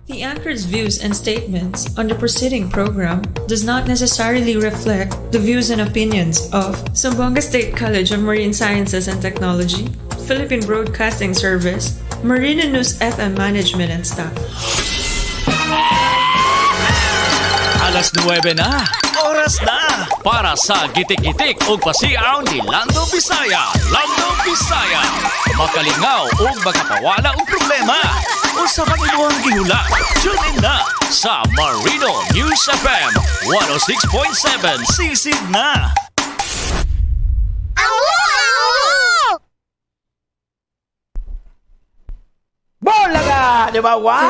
The anchor's views and statements on the preceding program does not necessarily reflect the views and opinions of Zamboanga State College of Marine Sciences and Technology, Philippine Broadcasting Service, Marina News FM management and staff. Alas 9 na. Oras na para sa gitik-gitik ug pasiaw ni Lando Bisaya. Lando Bisaya. Makalingaw ug makapawala og problema. Unsa man imong gihula? Tune in na sa Marino News FM 106.7. Sisid na. Awo! Bulaga! Di ba? Wow!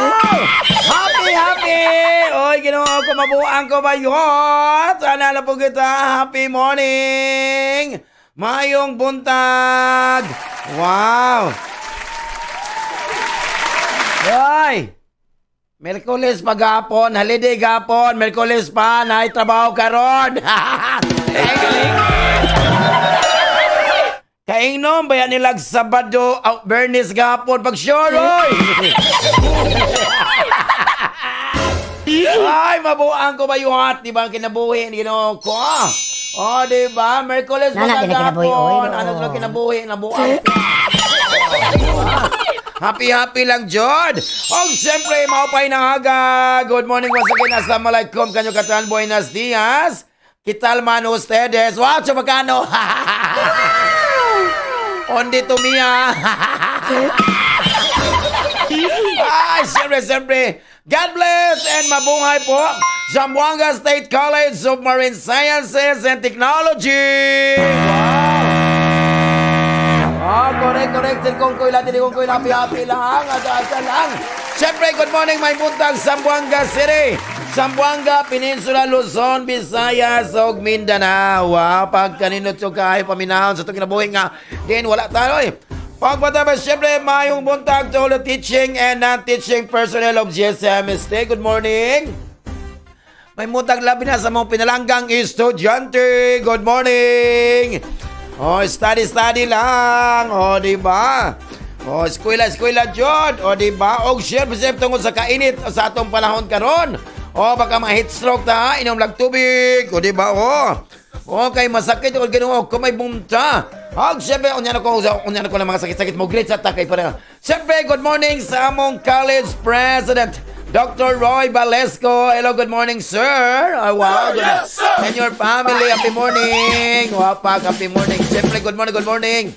Happy, happy! Oy, Ginoo ko, mabuang ko ba yun? Sana na po kita. Happy morning! Mayong buntag! Wow! Hoy! Merkulis pa gapon, holiday gapon, Merkulis pa, naay trabaho karon. Kaingnom ba yan nilag Sabado, oh, Bernis gapon, pag sure, oy! Ay, mabuang ko ba yung hat, di ba, ang kinabuhi, Ginoo ko, ah. Oh, di ba? Merkulis pa Nana, kinabuhi, oy, gapon. no. Ano sila kinabuhi, nabuang ko. Happy, happy lang, Jod! Og siyempre, maupay na aga! Good morning once again. Assalamualaikum. Kanyo katan, buenos dias. Kital man ustedes. Wow, chabacano! Onde to mia! Ay, siyempre, siyempre. God bless and mabuhay po. Zamboanga State College of Marine Sciences and Technology! Wow! Ah, correct, correct. Sir Kong Kuy, lahat Kong Kuy, happy, happy lang. Asa-asa lang. Siyempre, good morning, may buntag, Zamboanga City. Zamboanga, Peninsula, Luzon, Visayas, ug Mindanao. Wow, pag kaninot yung kayo paminahon sa itong kinabuhi nga, din wala tayo eh. Pagpataba, siyempre, mayong buntag to all the teaching and non-teaching personnel of GSMST. Good morning. May mutag labi na sa mga pinalanggang estudyante. Good morning! Oh, study, study lang. Oh, di ba? Oh, eskwela, eskwela, jud. Oh, di ba? Og siyempre, siyempre, tungkol sa kainit sa atong panahon karon. Oh, baka ma-heat stroke ta, inom lang tubig. Oh, di ba? Oh. Okay, masakit og Ginoo ko may bumta. Og siyempre, unya na ko ng mga sakit-sakit mo great sa takay pa. Siyempre, good morning sa among college president, Dr. Roy Valesco. Hello, good morning, sir. Oh, wow. Good yes, sir. And your family, happy morning. Wapak, happy morning. Siyempre, good morning, good morning.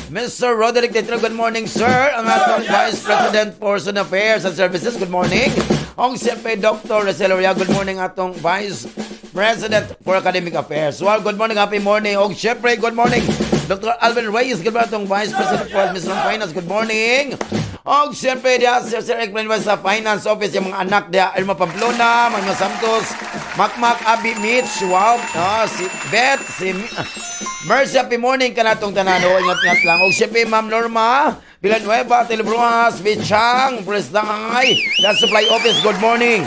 Mr. Roderick Tetro, good morning, sir. Ang atong Vice President for Student Affairs and Services, good morning. Ang siyempre, Dr. Rosel Oria, good morning atong Vice President for Academic Affairs. Well, good morning, happy morning. Og siyempre, good morning, Dr. Alvin Reyes, good morning atong Vice President for Administration and Finance, good morning. Og siyempre, diya, Sir Sir Eric Manuel sa Finance Office, yung mga anak diya, Irma Pamplona, Manuel Santos, Makmak, Abi, Mitch, wow, si Beth, si Mercy, happy morning ka na itong tanan. O, ingat-ingat lang. Og siyempre, Ma'am Norma, Villanueva, Telebruas, Bichang, Presdangay, the Supply Office, good morning.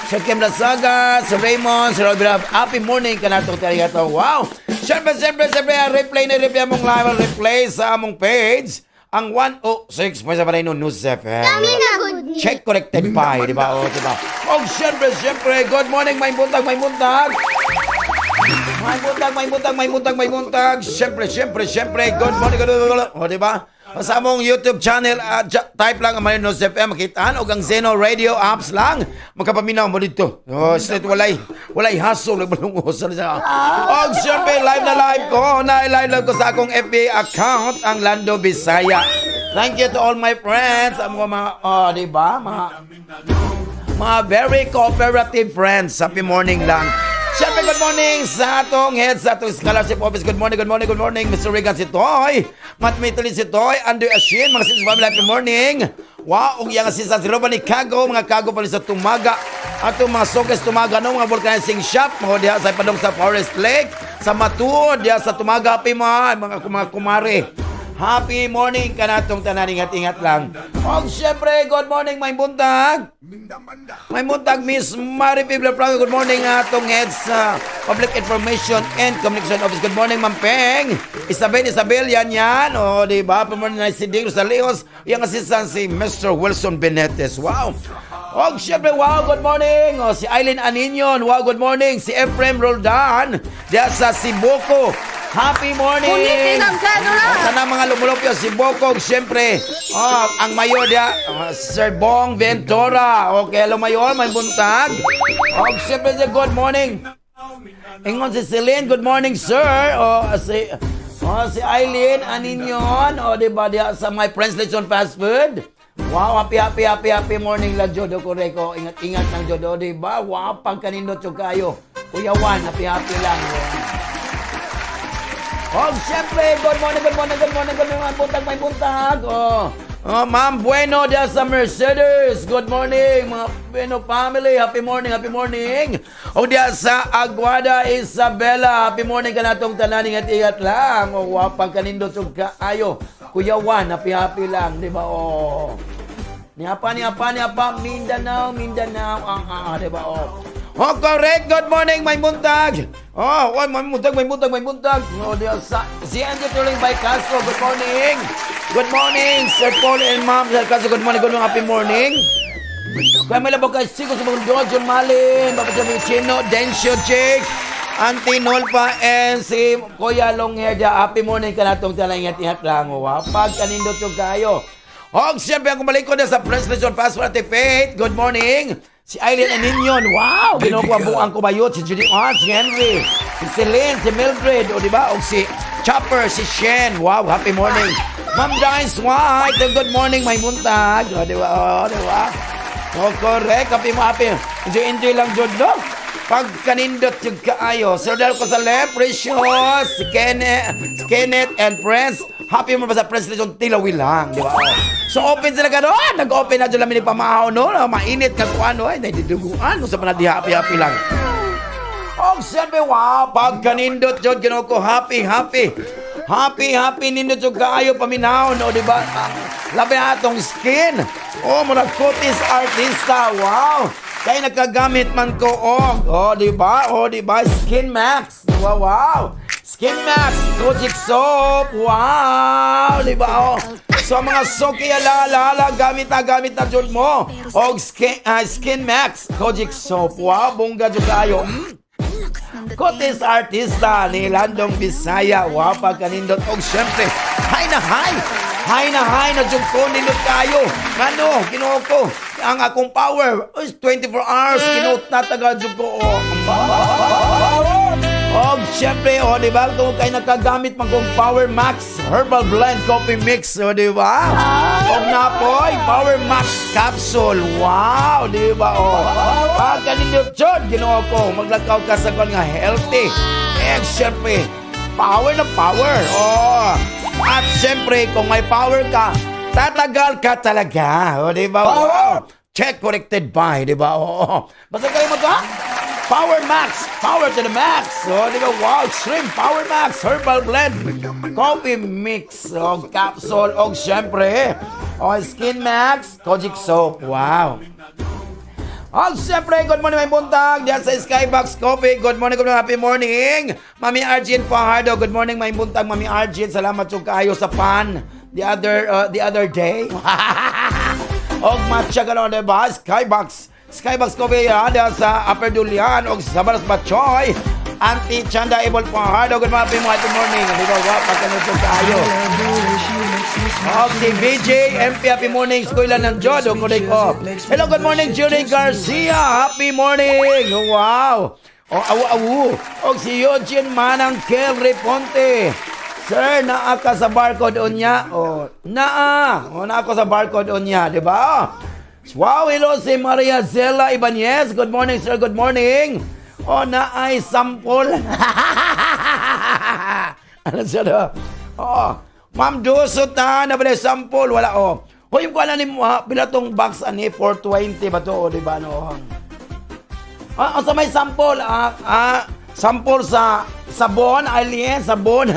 Sir Kim Lasaga, Sir Raymond, Sir Robert, happy morning ka na itong tanan. Wow! Siyempre, siyempre, siyempre, replay na replay among live replay sa among page, ang 106.7 News FM. Kami na good news. Check corrected by, di ba? O, di ba? Oh, siyempre, siyempre, good morning, may buntag, may buntag. May buntag, may buntag, may buntag, may buntag. Siyempre, siyempre, siyempre, good morning, good morning. O, di ba? Sa among YouTube channel, type lang ang Marino FM, makitaan, o ang Zeno Radio apps lang. Magkapaminaw mo dito. Oh, straight, walay hassle, nagbalungosan siya. O, siyempre, live na live ko. Na-live live ko sa akong FB account, ang Lando Bisaya. Thank you to all my friends. Ang mga, oh, di ba? Mga very cooperative friends. Happy morning lang. Siyempre, good morning sa atong head sa atong scholarship office. Good morning, good morning, good morning. Mr. Regan Sitoy, Matt Mitali Sitoy, Andoy Ashin, mga sis family, happy morning. Wow, ug yang assistant si Robani Kago, mga Kago pala sa Tumaga. Atong mga sokes Tumaga, no, mga vulcanizing shop, mga diha sa Ipadong sa Forest Lake, sa Matuod, diha sa Tumaga, happy mga kumare. Happy morning kanatong tanan, ingat-ingat lang. Og syempre, good morning, may buntag. May buntag, Miss Mari Biblia Franco. Good morning atong head sa Public Information and Communication Office. Good morning, Ma'am Peng. Isabel, Isabel, yan yan. O, di ba? Good morning na si Ding Rosalios. Yung assistant si Mr. Wilson Benetes. Wow. Og syempre, wow, good morning. O, si Eileen Aninion. Wow, good morning. Si Efrem Roldan. Diya sa Sibuco. Happy morning. Ulitin ang general. O, tanang mga lumulupyo, si Bokog, syempre. Oh, ang mayor diya, Sir Bong Ventura. Okay, hello mayor, may buntag. Oh, syempre, sir, good morning. Ingon si Celine, good morning, sir. Oh, si Eileen Aninyon. Oh, di ba diya sa my Friends Lechon Fast Food? Wow, happy, happy, happy, happy morning lang, Jodo Correco. Ingat, ingat lang, Jodo, di ba? Wow, pagkanindot yung kayo. Kuya Juan, happy, happy lang. Oh, siyempre, good morning, good morning, good morning, good morning, buntag, may buntag. Oh, Ma'am Bueno diya sa Mercedes. Good morning, mga Bueno family. Happy morning, happy morning. O diya sa Aguada Isabela. Happy morning kanatong tanan, ingat-ingat lang. O, wapang kanindot yung kaayo. Kuya Juan, happy happy lang, di ba? Oh. Niapa, niapa, niapa, Mindanao, Mindanao, di ba? Oh. Oh, correct. Good morning, may buntag. Oh, oh, may buntag, may buntag, may buntag. Oh, di sa si Andy Tuling by Castro. Good morning. Good morning, Sir Paul and Ma'am. Sir Castro, good morning, happy morning. Kaya may labog kay Siko sa mga John Malin, Baba sa Chino, Densyo Jake, Auntie Nolpa, and si Kuya Longherda. Happy morning ka na itong talang, ingat-ingat lang. Oh, ha? Pag kanindot yung kayo. Og siyempre, ang kumalik ko na sa Prince Lechon Fast Food Ate Faith. Good morning. Si Eileen Aninion. Wow! Ginukuha buong kubayot. Si Judy On, si Henry, si Celine, si Mildred. O, di ba? O si Chopper, si Shen. Wow, happy morning. Ma'am Dice White. Good morning, may buntag. O, di ba? O, di ba? O, correct. Happy mo, happy. Enjoy, enjoy lang, Jod, no? Pag kanindot yung kaayo. Sir Del Cosale, Precious, si Kenneth, si Kenneth and Prince. Happy mo ba sa Prince Lechon? Tilawi lang, di ba? Oh. So open sila ka doon. Nag-open na dyan lang ni pamahaw, no? Mainit ka kung ano, ay, nadiduguan. Sa panadi, happy, happy lang. Oh, siyempre, wow, pag kanindot jud Ginoo ko, happy, happy. Happy, happy, nindot jud kaayo paminaw, no, di ba? Ah, labi na atong skin. Oh, murag kutis artista, wow. Kay nagkagamit man ko og, oh, di ba? Oh, di ba? Skin Max. Wow, wow. Skin Max, Kojic Soap. Wow, di ba? Oh. So mga suki ala ala ala, gamit na jud mo. Og Skin Max Kojic Soap. Wow, bongga jud kaayo. Kutis artista ni Landong Bisaya. Wow, pagkanindot. Og syempre, hay na hay! Hay na hay na jud ko nindot kayo. Ngano, Ginoo ko. Ang akong power is 24 hours. Ginoo tatagal jud ko. Oh, ang power. Og syempre, oh, di ba? Kung kay nakagamit man kong Power Max Herbal Blend Coffee Mix, oh, di ba? Og napoy, Power Max Capsule. Wow, di ba? Oh. Pagka ninyo, jud, Ginoo ko, maglakaw ka sa kwan nga healthy. And syempre, power na power. Oh. At syempre, kung may power ka, tatagal ka talaga. Oh, di ba? Wow. Check corrected by, di ba? Oo. Basta kayo mo to, ha? Power Max, power to the max. Oh, di ba? Wow, extreme Power Max Herbal Blend Coffee Mix, oh, capsule, og syempre, oh, Skin Max Kojic Soap. Wow. Oh, syempre, good morning, may buntag. Diyan sa Skybox Coffee. Good morning, happy morning. Mami Arjin Fajardo, good morning, may buntag, Mami Arjin. Salamat yung kaayo sa pan the other day. Og matcha ka no, diba? Skybox. Skybox Coffee yan, diyan sa Upper Dulian og sa Baras Batchoy. Auntie Chanda Ebol Fajardo, good morning, happy morning. Di ba, wa, pagkanutog kaayo. Og si VJ, MP, happy morning. Eskwela ng Jodo, kunik ko. Hello, good morning, Julie Garcia. Happy morning. Wow. O, awu, awu. Og si Eugene Manang Kel Reponte. Sir, naa ka sa barcode unya. O, naa. O, naa ko sa barcode unya, di ba? Wow, hello si Maria Zella Ibanez. Good morning, sir. Good morning. O, naay sample. Ano siya na? Oh, Ma'am Dusot na, na ba sample? Wala, oh. Hoy, yung kuha ni mo, ha? Pila tong box ani 420 ba to, o, di ba, no? Ah, sa may sample, Sampol sa sabon, Alien, sabon.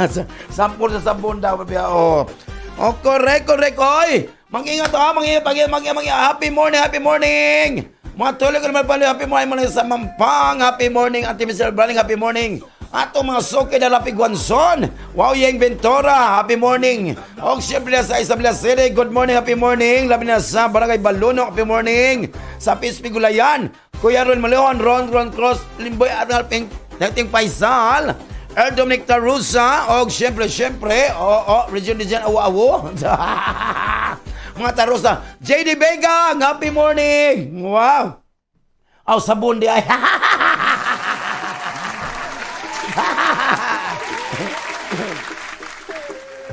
Sampol sa sabon daw. Oh. Oh, correct, correct. Oy, mag-ingat ha, mag-ingat, mag-ingat, mag-ingat, mag-ingat. Happy morning, happy morning. Mga tuloy ko naman pala, happy morning muna sa Mampang, happy morning, Auntie Michelle Browning, happy morning. Ato mga suki na Lapig Wanson, Wow Yeng Ventura, happy morning. Og siyempre sa Isabela City, good morning, happy morning. Labi na sa Barangay Baluno, happy morning. Sa Pispi Gulayan, Kuya Ron Maleon, Ron Ron Cross, Limboy Arnal Pink, Dating Faisal, El Dominic Tarusa, og siyempre, siyempre, oo, oh, Region Region, awo awo. Mga Tarusa, JD Vega, happy morning! Wow! Aw, sabon di ay.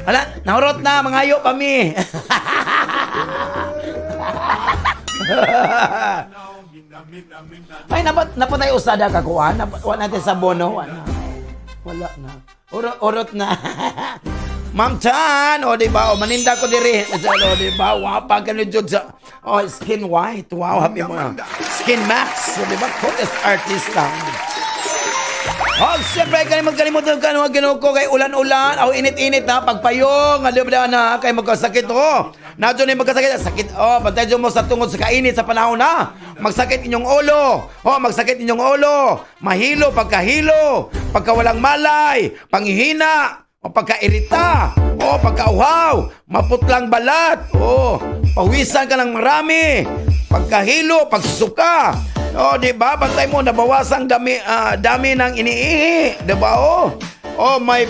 Ala, nahurot na, mga ayo pa mi. Ay, napatay usada ka kuan. Wa natin sabon, no? Wala na. Wala na. Urot, urot na. Ma'am Chan, o di ba? O maninda ko diri. O di ba? Wa pa kanu jud sa oh, skin white. Wow, happy mo. Skin max. O di ba? Contest artista. Oh, siyempre, kalimot kalimutan ka naman ginuko kay ulan-ulan, o init-init na, pagpayong, alam na na, kay magkasakit, oh. Nadyo na yung magkasakit, sakit, oh, bantay mo sa tungod sa kainit sa panahon na. Magsakit inyong ulo, oh, magsakit inyong ulo, mahilo, pagkahilo, pagkawalang malay, panghihina, o pagkairita, o pagkauhaw, maputlang balat, oh, pawisan ka ng marami, pagkahilo, pagsusuka. Oh, di ba? Bantay mo nabawasan dami dami ng iniihi, di ba? Oh. Oh, may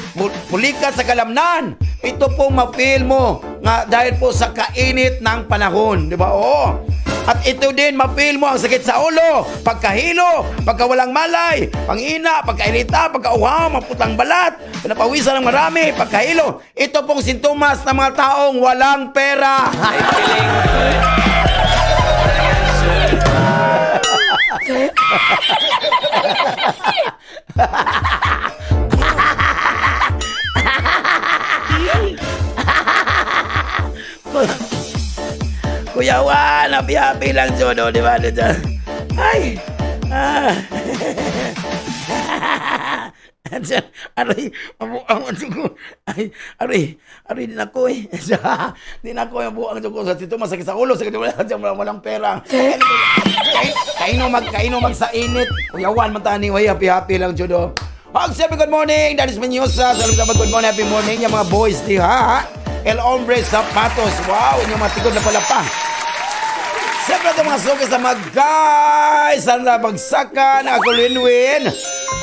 pulikat sa kalamnan. Ito po ma-feel mo nga dahil po sa kainit ng panahon, di ba? Oh. At ito din, ma-feel mo ang sakit sa ulo, pagkahilo, pagkawalang malay, pangina, pagkairita, pagkauhaw, maputlang balat, pinapawisan ng marami, pagkahilo. Ito pong sintomas ng mga taong walang pera. Kuya Juan, happy-happy lang dyan, oh, di ba? Ay! Ah. Aray, mabuang ang dugo. Ay, aray, aray, di na ko eh. Di na ko, mabuang ang dugo. Sa tito, masakit sa ulo, sakit wala, wala, walang pera. Kaino mag sa init. Kuya Juan, matani, way, happy-happy lang dyan, oh. Pag siyempre, good morning. That is Menyosa. Salam sa good morning, happy morning. Yung mga boys, di ha? El Hombre Zapatos. Wow, inyong mga tikod na pala pa. Siyempre itong mga suki sa mga guys, sa bagsakan, ako Linwin.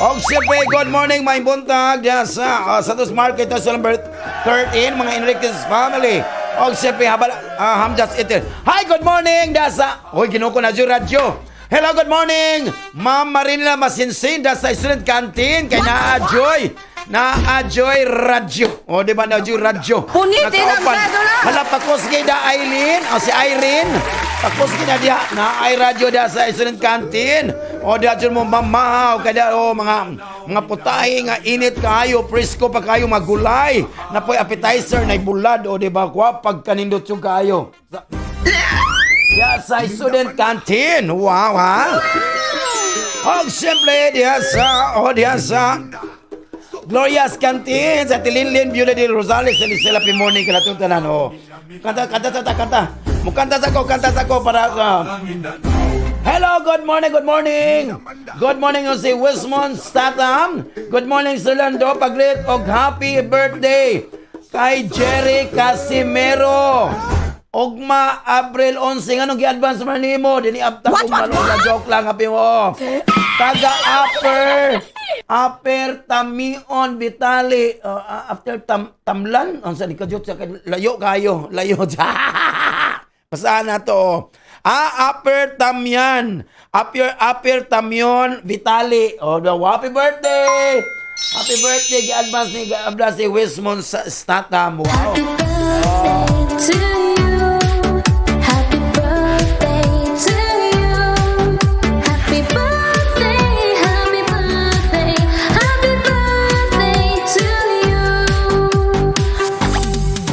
Og siyempre, good morning, may buntag diyan sa Santos Market, ito sa number 13, mga Enriquez family. Og siyempre, habal, Hamjas Itil. Hi, good morning, dasa. Hoy, ginuko na dyan radyo. Hello, good morning, Ma'am Marinela Masinsin, dasa student canteen, kay Naa Joy. Naa Joy Radyo. O, di ba Naa Joy Radyo? Punitin ang Nakaupan. sedula! Hala, pakusgi da Eileen. O, si Irene. Pakusgi na diha. Na ay radyo da sa student canteen. O, diha dyan mo mamahaw. Kada, o, mga putahe nga init kayo. Presko pa kayo magulay. Napoy appetizer na bulad. O, di ba? Kwa, pagkanindot yung kayo. Diha sa student canteen. Wow, ha? O, siyempre, diha sa, o, diha sa, Gloria's Canteen sa Tilinlin, Beauty de Rosales, sa Lisela Pimoni, kalatong tanan, oh. Kanta, kanta, kanta, kanta. Mukanta sa ko, kanta sa ko para Hello, good morning, good morning. Good morning oh, si Wismond Statham. Good morning, Sir Lando. Paglit og happy birthday kay Jerry Casimero. Ugma Abril 11 nganong gi-advance man nimo dinhi abta kong malo joke lang happy mo. Taga Upper Upper Tamion Vitali after Tamlan unsa ni kadyot sa layo kayo layo. Basta na to. Ah, Upper Tamian. Upper Tamion Vitali. Oh, the happy birthday. Happy birthday gi-advance ni gi-advance si Wismond Statham. Wow. Happy birthday to you. Happy birthday to you. Happy birthday, happy birthday, happy birthday to you.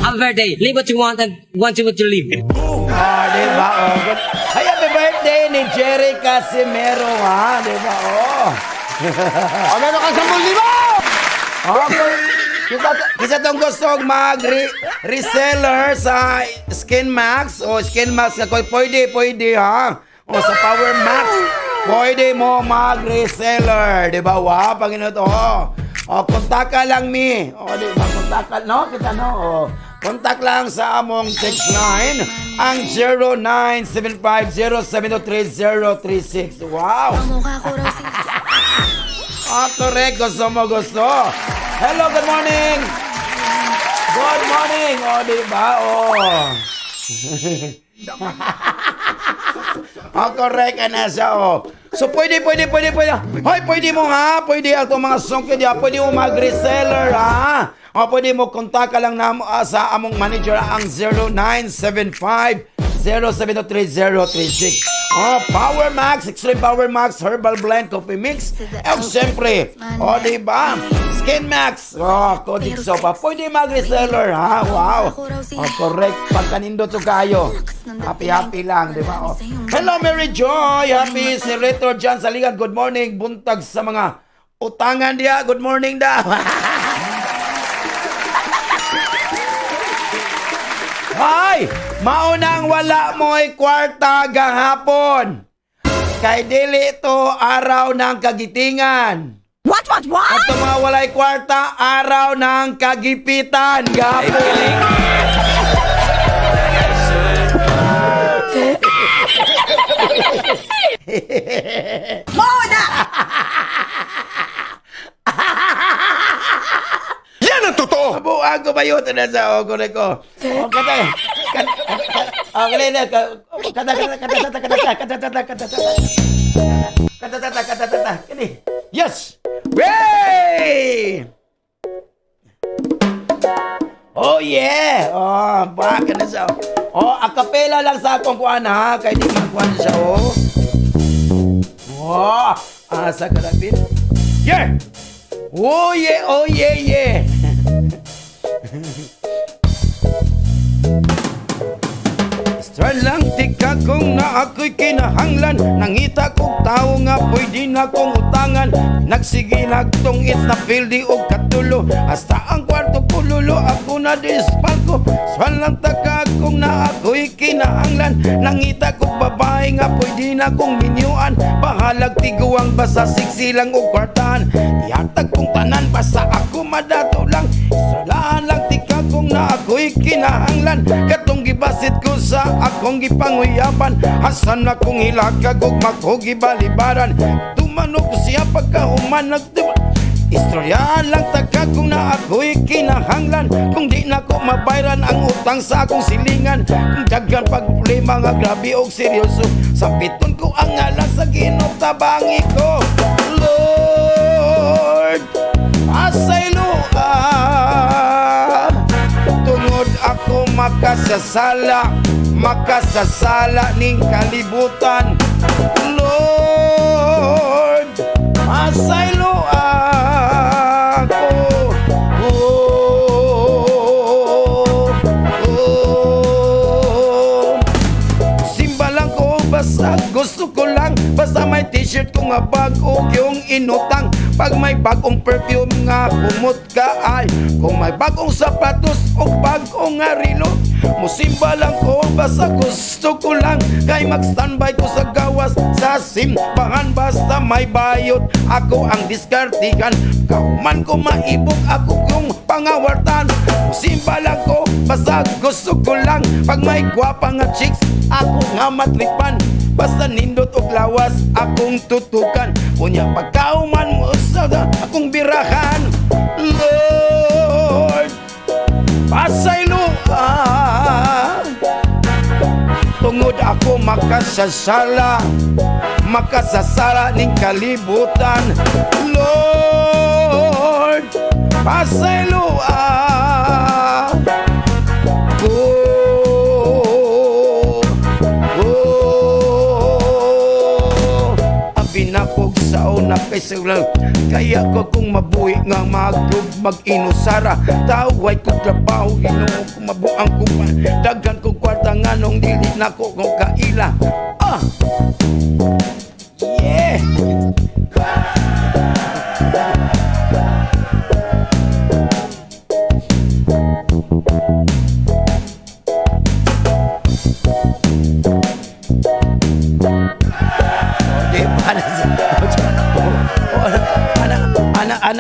Happy birthday. Live what you want and want what you live. Ah, di ba? Oh, good. Ay, happy birthday ni Jerry Casimero, ha? Di ba? Oh. O, meron kang 10,000! Okay. Kisa tong gusto mag reseller sa Skin Max o Skin Max nga pwede pwede ha. O sa Power Max pwede mo mag reseller, di ba? Wow, Panginoon to. O kontaka lang mi. O di ba kontaka no kita no. O kontak lang sa among text line ang 0975073036. Wow. Ah, correct. Gusto mo, gusto. Hello, good morning. Good morning. O, oh, di ba? Oh. Oh, correct. Ano siya, oh. So, pwede, pwede, pwede, pwede. Hoy, pwede mo ha. Pwede ato mga songkid, ha. Pwede mo mag-reseller, ha. O, pwede mo kontak ka lang na, sa among manager ang 0975 0733036. Oh, Power Max, Extreme Power Max, Herbal Blend, Coffee Mix. Eh, siyempre, oh, di ba? Skin Max. Oh, Kodik Sopa. Pwede mag-reseller, ha? Wow. Oh, correct. Pagkanindot to kayo. Happy, happy lang, di ba? Oh. Hello, Mary Joy. Happy si Reto John Saligan. Good morning. Buntag sa mga utangan diya. Good morning daw. Hay! Maunang wala mo'y kwarta gahapon. Kay dili to araw ng kagitingan. What? At mga walay kwarta, araw ng kagipitan. Gahapon. Muna! Yan ang totoo! Mabuang ko ba yun? Ito na sa o, correct ko. O, kata. Kata, kata, kata, kata, kata, kata, kata, kata, kata, kata, kata, kata, kata, kata, kata, kini. Yes! Way! Oh yeah! Oh, baka na siya. Oh, akapela lang sa akong kuan ha, kay di man kuan siya oh. Oh, asa kalapit. Yeah! Oh yeah, yeah. Istra lang tika kung na ako'y kinahanglan. Nangita kog tao nga pwede na kong utangan. Nagsige nagtungit na pildi og katulo. Hasta ang kwarto ko lulo ako na dispalko. Istra lang taka kung na ako'y kinahanglan. Nangita kog babae nga pwede na kong minyuan. Bahalag tiguang basta siksilang og kwartahan. Ihatag kong tanan basta ako madato lang. Istra lang tika kung na ako'y kinahanglan. Katong gibasit ko sa akong gipanguyaban. Hasan akong hilakag ug maghugibalibaran. Tumanog siya pagkahuman nagdiba. Istorya lang taka kung na ako'y kinahanglan. Kung di na ko mabayran ang utang sa akong silingan. Kung daghan pag problema nga grabe og seryoso, sapiton ko ang ngalan sa Ginoo tabangi ko. Lord, pasayloa. Tungod ako makasasala, makasasala ning kalibutan. Lord, pasayloa ako. Oh. Simba lang ko basta gusto ko lang. Basta may t-shirt ko nga bago yung inutang. Pag may bagong perfume nga kumot ka ay. Kung may bagong sapatos o bagong nga relo. Musimba lang ko basta gusto ko lang. Kay mag-standby ko sa gawas sa simbahan. Basta may bayot ako ang diskartikan. Kauman ko maibog ako yung pangawartan. Musimba lang ko basta gusto ko lang. Pag may gwapa nga chicks ako nga matripan. Basta nindot og lawas akong tutukan. Unya pagkauman mo sa akong birahan. Lord, pasayloa. Tungod ako makasasala, makasasala ning kalibutan. Lord, pasayloa. Oh, oh, abi na kog sauna kay sila. Kaya ko kung mabuhi nga magug mag-inusara. Taway ko trabaho Ginoo ko mabuang ko pa. Daghan kog kwarta nganong dili na ko kung kaila. Ah! Yeah!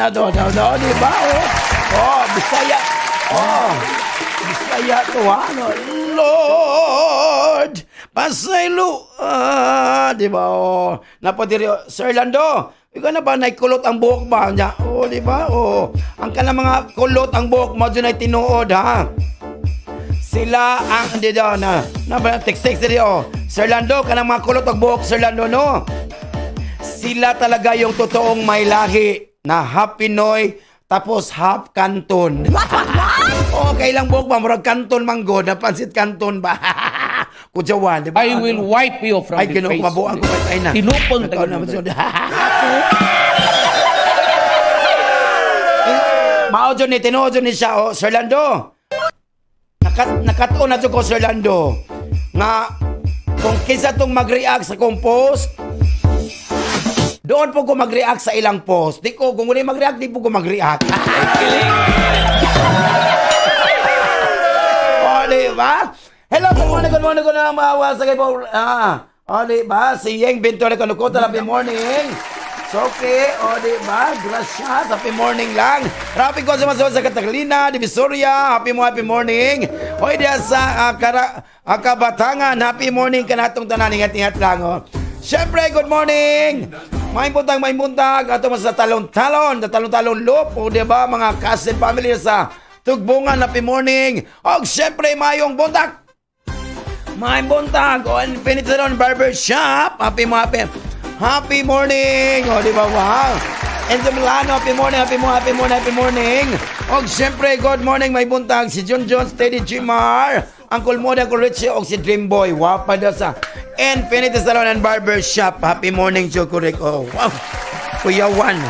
na to, no, no, di ba? Oh, oh, Bisaya. Oh, Bisaya to, ha? No? Lord, pasaylo. Ah, di ba? Oh, napadiri, oh, Sir Lando, ikaw na ba naikulot ang buhok ba niya? Oh, di ba? Oh, ang kanang mga kulot ang buhok mo dyan ay tinuod, ha? Sila ang hindi daw na na ba text text diri oh. Sir Lando, kanang mga kulot ang buhok, Sir Lando, no? Sila talaga yung totoong may lahi na half Pinoy tapos half Canton. What, what, what? Okay lang buhok ba? Murag Canton manggod. Na pansit Canton ba? Kujawan, di ba? I will wipe you from Ay, the ginoo, face. mabuang ko ay na. Tinupon Ikaw tayo. naman siya. Mao dyan ni, tinuod dyan ni siya, oh, Sir Lando. Nakatuon na dyan ko, Sir Lando, nga, kung kinsa tong mag-react sa kong post, doon po ko mag-react sa ilang post. Di ko, kung wala mag-react, di po ko mag-react. O, di ba? Hello, good morning, good morning, good morning, mga wasagay po. Ah, o, di ba? Si Yeng Ventura Kanukutan, happy morning. So, okay, o, di ba? Gracias, happy morning lang. Rapi ko sa mga sa Catalina, Divisoria, happy mo, happy morning. Hoy, diyan sa Kabatangan, happy morning kanatong tanan, ingat-ingat lang, oh. Siyempre, good morning! May buntag, may buntag. Ato mas sa talon-talon, sa talon-talon loop. O, di ba, mga cousin family sa Tugbungan, happy morning. Og siyempre, mayong buntag. May buntag. O, Infinity Salon Barber Shop. Happy mo, happy. Happy morning. O, di ba, wow. Enzo Milano, happy morning, happy mo, happy morning, happy morning. Og siyempre, good morning, may buntag. Si John John, Steady Gmar, Uncle Moda, Uncle Richie, og si Dreamboy. Wow, pa daw sa Infinity Salon and Barber Shop. Happy morning, Joe Correct. Oh, wow. Kuya Juan.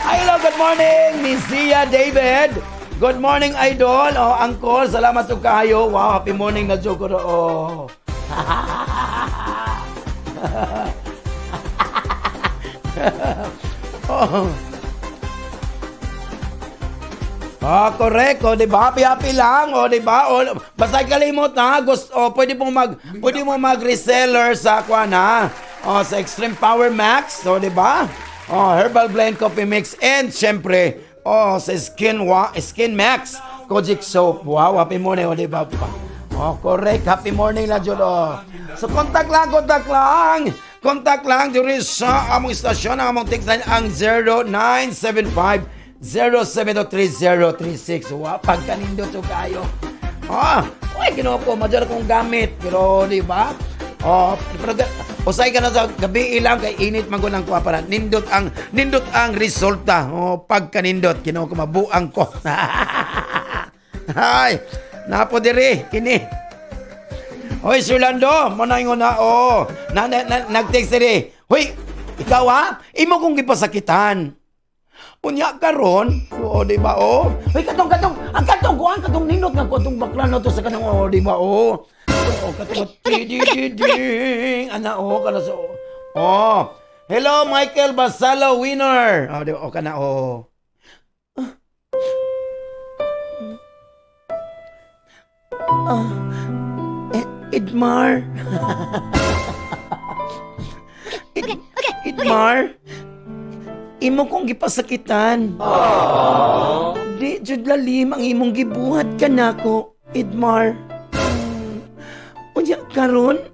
Hello, good morning, Miss Zia David. Good morning, Idol. Oh, Uncle, salamat sa kayo. Wow, happy morning na Joe Correct. Oh. Oh. Ah, correct. O, di ba? Happy happy lang. O, di ba? O, basta kalimot ha. Gusto, o, pwede mo mag reseller sa kwan ha. O, sa Extreme Power Max. O, di ba? O, Herbal Blend Coffee Mix and syempre, o, sa Skin Max Kojic Soap. Wow, happy morning. O, di ba? Oh, correct. Happy morning lang, Jud. Oh. So, contact lang, contact lang. Contact lang diri sa among istasyon, ang among text line ang 0975 0723036. Wa, pagkanindot so kayo. Ah, uy, Ginoo ko, madyan akong gamit. Pero, di ba? Oh, pero usay ka na sa gabi ilang kay init man gud ang kuha para nindot ang resulta. Oh, pagkanindot, Ginoo ko, mabuang ko. Ay, napo diri kini. Hoy, Sir Lando, mo na ingon na, oh. Na nag-text diri. Hoy, ikaw ha? Imo kong gipasakitan. Unya karon, oo, di ba, oh? Hoy, katong, katong, ang katong, kuan, katong ninot nga, katong bakla na to sa kanang, oh, di ba, oh? Oh, katong, di, di, di, ding, ana, oh, kana sa, oh. Oh, hello, Michael Basalo, winner. Oh, di ba, oh, kana, oh. Ah, Idmar. Idmar. Imo kong gipasakitan. Di jud lalim ang imong gibuhat kanako, Idmar. Unya karon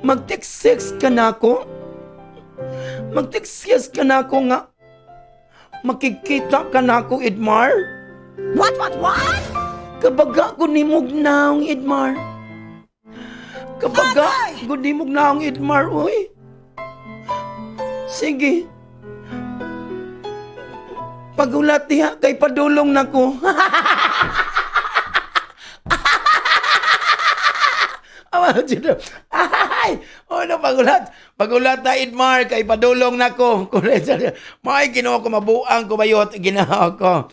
mag-text ka nako. Mag-text ka nako nga makikita ka nako, Idmar. What, what, what? Kabaga ko nimog naong, Idmar. Kabaga ko nimog naong, Idmar, uy. Sige. Pagulat diha kay padulong na ko. Awa, Judo. Ay! Oh, no, pagulat. Pagulat na, Idmar, kay padulong na ko. May Ginoo ko, mabuang ko bayot. Ginoo ko.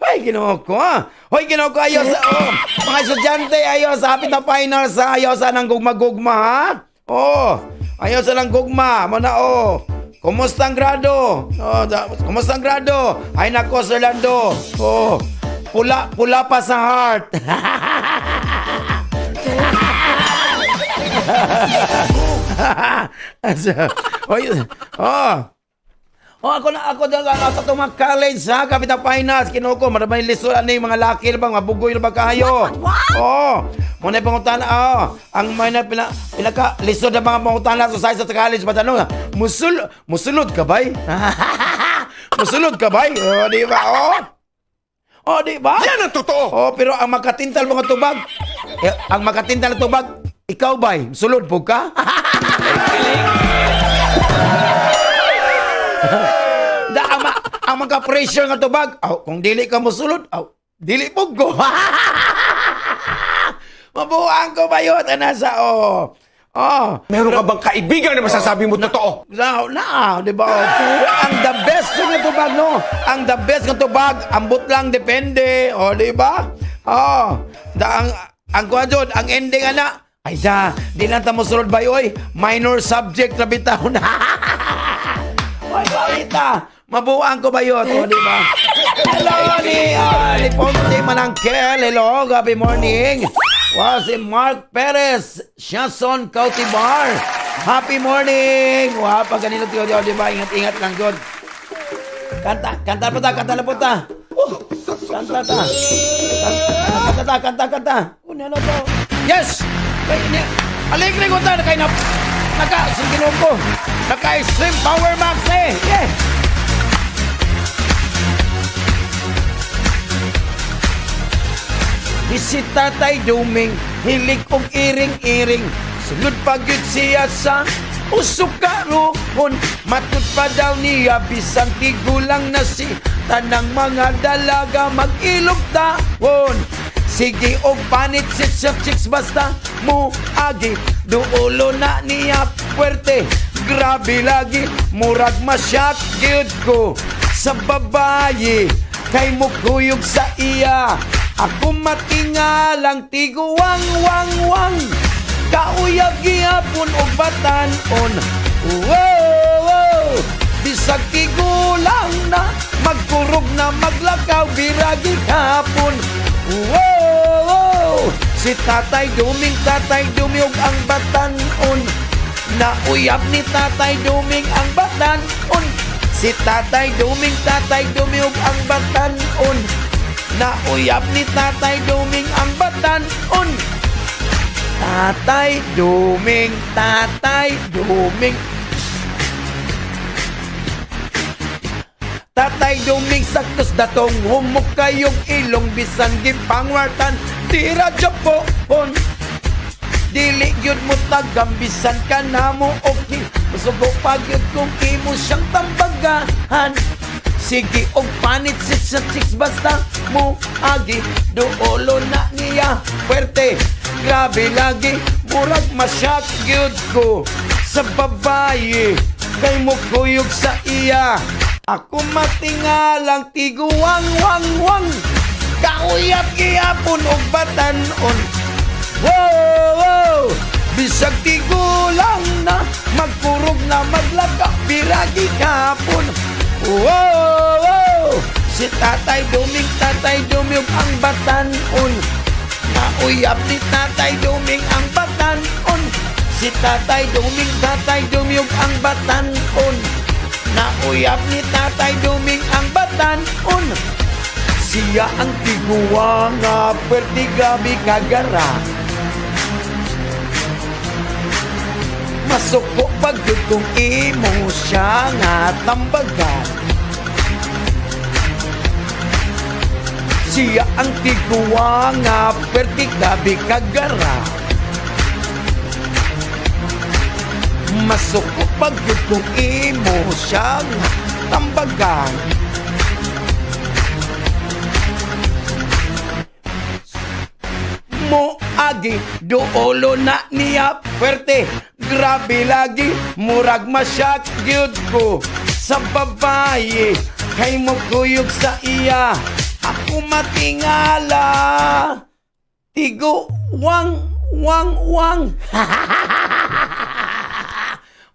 Ay, Ginoo ko, ah. Hoy, Ginoo ko, ayaw sa, oh, mga estudyante, ayaw sa hapit na final sa, ayaw sa nang gugma-gugma, ha? Oh, ayaw sa nang gugma. Muna, oh. Kumusta ang grado? Oh, kumusta ang grado? Ay, nako, Sir Lando. Oh, pula, pula pa sa heart. Oy, oh. Oh, ako na ako dyan ako itong mga college ha, Kapitan Finance, kinuko, maramay lisod ani mga laki na bang mabugoy na ba kayo? What, what, what? Oh, muna yung pangutana, oh, ang may na pina, pinaka lisod na mga pangutana sa sa college ba tanong, musulod ka bay? Musulod ka bay? Oh, di ba? Oh. Oh, di ba? Yan ang totoo! Oh, pero ang makatintal mga tubag, eh, ang makatintal na tubag, ikaw bay, sulod po ka? Da, ang maka-pressure nga tubag, aw, kung dili ka mosulod, aw, dili po ko. Mabuang ko ba yun? Nasa, oh. Oh. Meron ka bang kaibigan na masasabi mo totoo? Na, na, di ba? Ang the best nga tubag, no? Ang the best nga tubag, ambot lang, depende. O, di ba? Oh, da, ang kuha dyan, ang ending, ana, ay da, di lang ta mosulod ba, oy? Minor subject na bitaw na. Oy, balita. Mabuang ko ba yun? O, di ba? Hello, ni Ponte Manangkel. Hello, happy morning. Wow, si Mark Perez, Shason Cautibar. Happy morning. Wow, pag ganito tiyo, di ba? Ingat-ingat lang, God. Kanta, kanta po ta, kanta na po ta. Oh, kanta ta. Kanta, kanta, kanta, kanta. Una na to. Yes! Kay, ni, aligre ko ta, kay na, naka, sige ko. Naka-extreme power max na eh. Yeah. Di si Tatay Duming, hilig og iring-iring. Sulod pa gyud siya sa usok karoon. Matud pa daw niya bisan tigulang na si tanang mga dalaga mag-ilog taon. Sige og panit si chicks basta muagi duolo na niya puwerte. Grabe lagi murag masyak gyud ko sa babaye kay mukuyog sa iya. Ako matingalang tiguwang wang wang kauyab gihapon og batan-on. Wow, wow. Bisag tigulang na magkurog na maglakaw biragi hapon. Wow, wow. Si Tatay Duming, Tatay Duming ang batan-on. Nauyab ni Tatay Duming ang batan-on. Si Tatay Duming, Tatay Duming ang batan-on. Nauyab ni Tatay Duming ang batan-on. Tatay Duming, Tatay Duming. Tatay Duming saktos datong humok kayong ilong bisan gipangwartan tira japon. Dili gyud mo tagam bisan ka na mo okay. Musugo pa gyud kung imo siyang tambagahan. Sige og panit si sa chicks basta mo agi duolo na niya puwerte. Grabe lagi murag masyak gyud ko sa babaye kay mo kuyog sa iya. Ako matingalang tiguwang wang wang kauyab gihapon og batan-on. Wow, wow. Bisag tigulang na magkurog na maglaka biragi kapon. Wow, wow. Si Tatay Duming, Tatay Duming ang batan-on. Nauyab ni Tatay Duming ang batan-on. Si Tatay Duming, Tatay Duming ang batan-on. Nauyab ni Tatay Duming ang batan-on. Siya ang tiguwa nga pwerte grabe kagara. Masuko pag yun kung imo siya nga tambagan. Siya ang tiguwa nga pwerte grabe kagara. Masuko pag yun kung imo siya nga tambagan. Mo agi duolo na niya puwerte. Grabe lagi murag masyak gyud ko sa babaye kay mo kuyog sa iya. Ako matingala tigo wang wang wang.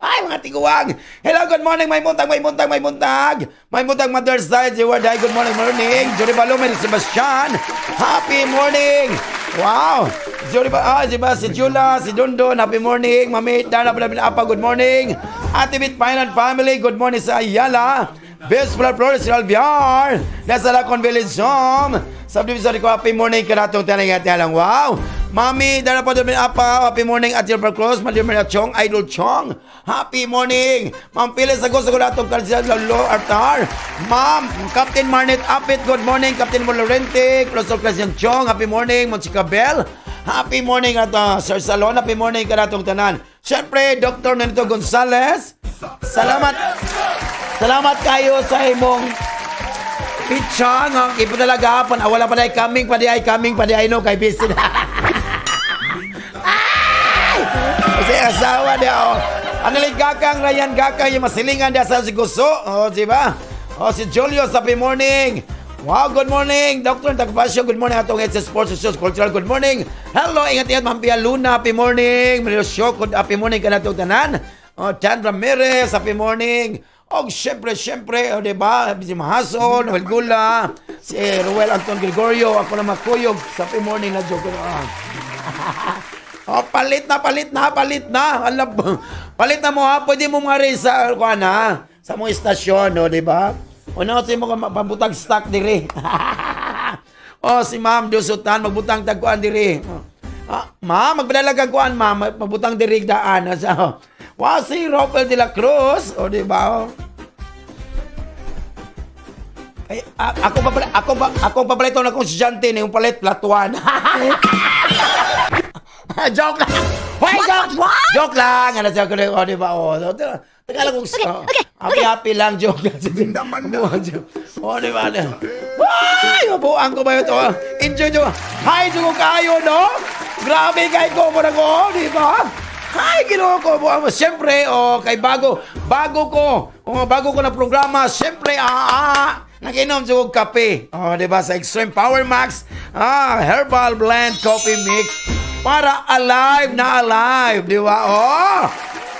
Ay, mga tiguang! Hello, good morning! May buntag, may buntag, may buntag! May buntag, Mother's Day, Jeward Day, good morning, morning! Jory Balome, Sebastian! Happy morning! Wow! Jory ba, ah, diba, si Jula, si Dondon, happy morning! Mami, Dana, Apa, good morning! Ate Bit Painan Family, good morning sa Ayala. Best Flor Flores Alviar. Nasa Lacon Village Home. Subdivision ko, happy morning kanatong tanay at lang. Wow! Mami, dala pa doon apa. Happy morning at your close. Malir Chong, Idol Chong. Happy morning. Ma'am Phyllis, ako sa kulatong Karsiad Lolo Artar. Ma'am, Captain Marnet Apit, good morning. Captain Molorente, Close of Christian Chong, happy morning. Monsika Bell, happy morning at Sir Salon, happy morning kanatong tanan. Siyempre, Dr. Nenito Gonzales, salamat. Salamat kayo sa imong pitsa nga ipo talaga hapon. Ah, wala pa dahil coming pa di ay coming pa di ay no kay busy na. Ay! Kasi asawa niya oh. Ano lang gakang Ryan gakang yung masilingan niya sa si Guso. Oh, di ba? Oh, si Julio, happy morning. Wow, good morning. Dr. Tagpasyo, good morning. Atong HS Sports Social Cultural, good morning. Hello, ingat-ingat, Ma'am Pia Luna, happy morning. Mario Show, good happy morning ka na itong tanan. Oh, Chan Ramirez, happy morning. Og syempre, syempre, o, di ba? Si Mahason, Noel Gula, si Ruel Anton Gregorio, ako na makuyog. Happy morning na joke. Ah. Oh, palit na, palit na, palit na. Alam, palit na mo ha. Pwede mo nga rin sa, kuan ha, sa mong istasyon, no, di ba? O na, mo ka pabutag stock diri. Oh, si Ma'am Dusutan, magbutang tagkuan diri. Oh. Ah, ma'am, magpadala kag kuan, ma'am, magbutang diri daan. Sa, wow, si Rafael de la Cruz, o di ba? Oh. Ay, ako pa pala, ako pa pala itong akong estudyante na yung palit, platuan. Joke lang. Hoy, joke! What? Joke lang. Ano siya ko oh, di ba? Oh, teka lang kung Okay, oh, okay, happy, happy lang, joke lang. Naman na. Oh, di ba? Ay, mabuang ko ba ito? Enjoy nyo. Hi, ko kayo, no? Grabe kay ko mo na ko, di ba? Hi, ginoo ko. Buang mo. Siyempre, oh, kay bago, bago ko, oh, bago ko na programa, siyempre, naginom sa kong kape. Oh, di ba? Sa Extreme Power Max, Herbal Blend Coffee Mix para alive na alive, di ba? Oh!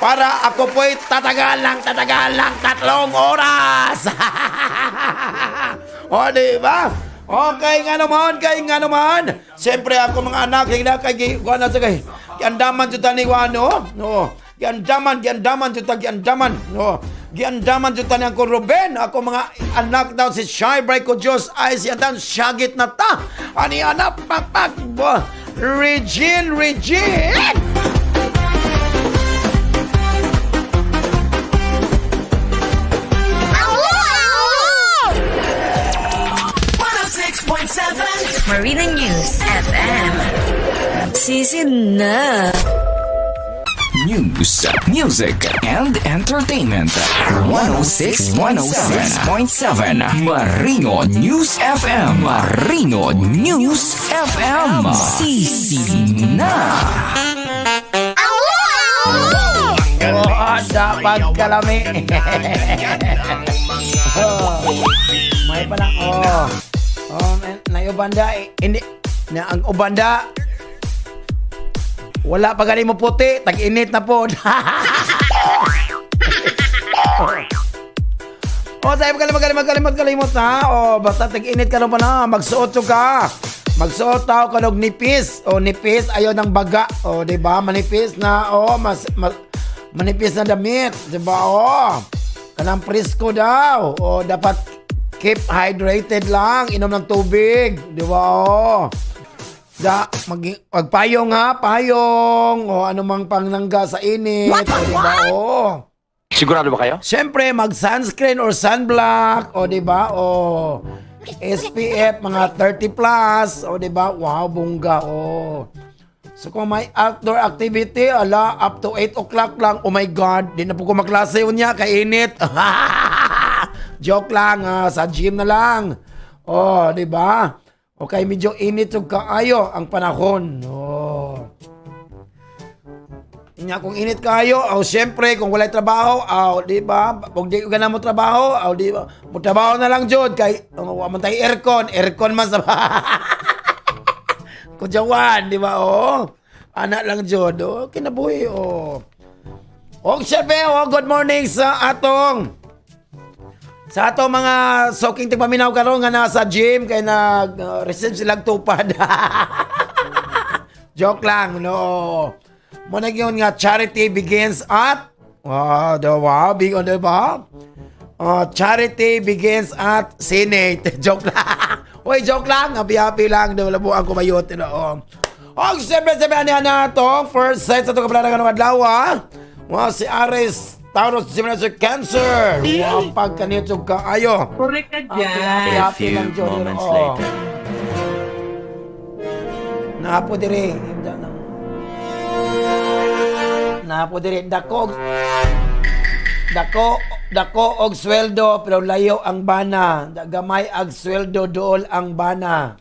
Para ako po'y tatagal lang 3 oras. O, di ba? Okay nga naman, kay nga naman. Siyempre ako mga anak, hindi na kay kuha na sa kay. Giandaman jud ta ni Wano. No. Giandaman, giandaman jud ta, giandaman. No. Giandaman jud ta ni Uncle Ruben. Ako mga anak daw si Shy Bright ko Diyos ay si Andan syagit na ta. Ani anak pakpak. Regine, Regine. Marina News FM. Season na. News, music, and entertainment. 106, 106.7 Marino News FM. Marino News FM. Sisi na. Oh, dapat kalami. Oh, may pa lang, oh. Oh, na ubanda, eh, hindi, na ang ubanda, wala pa gani mo puti, tag-init na po. Oh, sabi kalimot, kalimot, kalimot, kalimot na. Oh, basta tag-init ka na pa na, magsuot ka. Magsuot tao ka og nipis. O nipis, ayaw ng baga. O, di ba? Manipis na, oh, mas manipis na damit, di ba? Oh, kanang presko daw. O, dapat keep hydrated lang, inom ng tubig, di ba? Oh. Da, magpayong ha, payong, o anumang pangnangga sa init, What, o, di ba? what? Oh. Sigurado ba kayo? Siyempre, mag-sunscreen or sunblock, o di ba? O SPF mga 30 plus, o di ba? Wow, bongga, o. So kung may outdoor activity, ala, up to 8 o'clock lang. Oh my God, di na po ko maklase yun niya, kainit. Joke lang, sa gym na lang. Oh, di ba? Okay, medyo init yung kaayo ang panahon. Oh. Nya kung init kayo, aw siyempre kung walay trabaho, aw di ba? Kung di ka na mo trabaho, aw di ba? Mo trabaho na lang jud kay wa man tay aircon, aircon man sa Kudyawan, di ba? Oh. Ana lang jud, oh, kinabuhi oh. Og siyempre, oh, good morning sa atong mga soking tigpaminaw karon nga nasa gym kay nag receive silang tupad. Joke lang, no. Mo na yun nga charity begins at Wow, diba? Big on, diba? Oh, charity begins at Senate. Joke lang. Uy, joke lang. Happy-happy lang. Di wala buang kumayot. Oh. Oh, siyempre, siyempre, ano na ito? First set sa itong kapalaragan ng adlaw, ah. Wow, si Aries, Taurus, Gemini, si Cancer. Wow, pagkanito ka. Ayo. Correct ka dyan. Happy, A happy few lang, Jod. moments Oh. later. Naapo dire. Naapo dire. Dako og sweldo pero layo ang bana. Gamay ag sweldo, dool ang bana.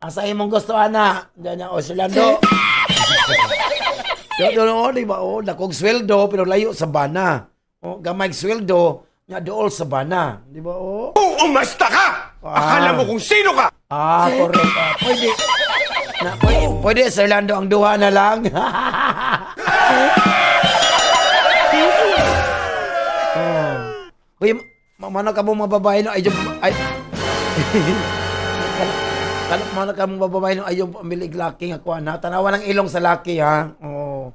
Asa imong gusto ana? Diyan o silando. Yo do, di ba? Oh, dako og sweldo pero layo sa bana. Oh, gamay og sweldo nga dool sa bana, di ba? Oh. Umasta ka! Akala mo kung sino ka! Ah, correct. Ah, pwede. Na, pwede, pwede, Sir Lando, ang duha na lang. Oh. Uy, mana ka mo mga babae no, ay, ay, mana ka mo babae no, ay yung pamilig laki nga kuan ha. Tanawa ng ilong sa laki ha. Oo.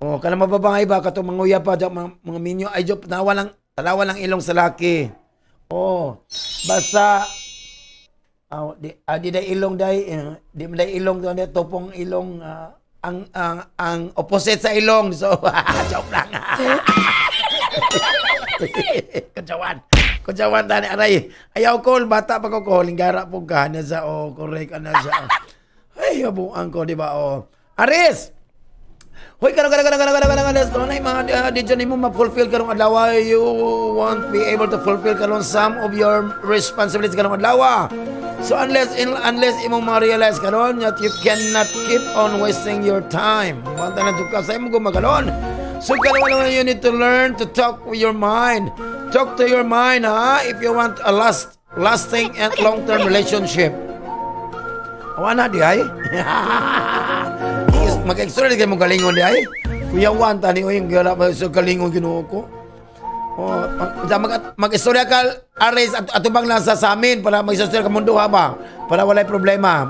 Oh, kana mababae ba katong manguya pa mga minyo ay job tanawa ng ilong sa laki. Oh, basta aw di day ilong day eh, di man day ilong doon topong ilong ang opposite sa ilong, so joke lang. Kutsawan kutsawan tani aray ayaw ko bata pa ko ko linggara po ka na sa, oh, correct ana siya. Ay, abuang ko, di ba? Oh, Aris. Hoy, karon karon karon karon karon karon karon ay mga di dyan nimo ma-fulfill karong adlaw. You won't be able to fulfill karon some of your responsibilities karong adlaw. So unless imong ma-realize karon that you cannot keep on wasting your time. Banta na jud ka sa imong gumaganon. So karon naman you need to learn to talk with your mind. Talk to your mind ha if you want a lasting and long-term relationship. Awa na di ay. Mag-extra di kayo mong galingon di ay. Kuya Juan, tani o yung gala pa sa galingon Ginoo ko. Oh, mag istorya ka Aris at atubang lang sa amin para mag-istorya ka mundo ha ba? Para walay problema.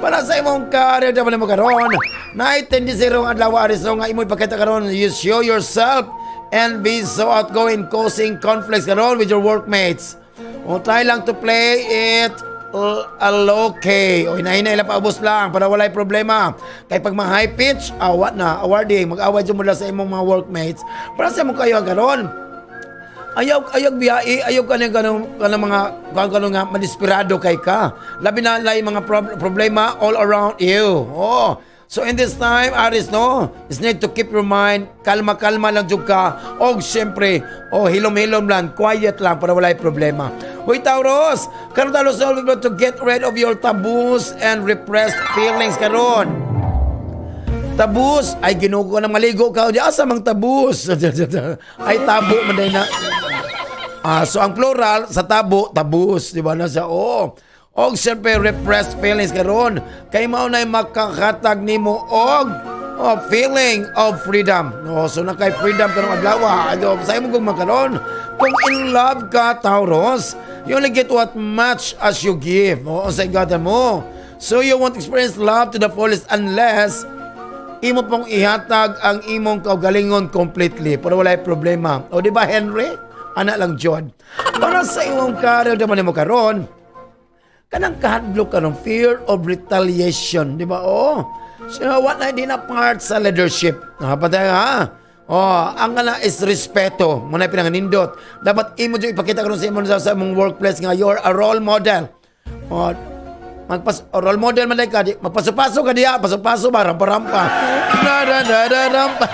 Para sa imong career dapat mo karon. Night 10 ang adlaw Aris so nga imo ipakita karon, you show yourself and be so outgoing, causing conflicts karon with your workmates. O try lang to play it okay. O hinahina ila paubos lang para walay problema. Kay pag ma-high pitch, awat na, awarding, mag-away jud mo lang sa imong mga workmates. Para sa imong kayo karon. Ayaw ayaw biyai, ayaw kanang kanang kanang mga kanang kanang nga madesperado kay ka. Labi na lay mga problema all around you. Oh. So in this time, Aris, no, is need to keep your mind kalma-kalma lang jud ka. Og syempre, oh, hilom-hilom lang, quiet lang para walay problema. Hoy Taurus, karon Taurus, all to get rid of your taboos and repressed feelings karon. Tabus, ay Ginoo ko nang maligo ka. Di asa mang tabus? Ay tabo man day na. Ah, so ang plural sa tabo, tabus, di ba na siya? Oo. Og siyempre repressed feelings karon. Kay mao nay makakatag nimo og, oh, feeling of freedom. Oh, so na kay freedom karong adlaw. Ayo sa imo kung makaron. Kung in love ka Taurus, you only get what much as you give. Oo, sa igada mo. So you won't experience love to the fullest unless imo pong ihatag ang imong kaugalingon completely para walay problema. O di ba Henry? Ana lang John. Para sa imong career naman nimo karon, kanang kahadlok ka ng fear of retaliation, di ba? Oh. So, what na di na part sa leadership. Ha, patay ha? Oh, ang kana is respeto. Muna pinanganindot. Dapat imo jud ipakita karon sa imong sa imong workplace nga you're a role model. Oh, magpas oh, role model man ka di magpaso-paso ka diya, paso-paso ba, rampa-rampa. Na na na na rampa.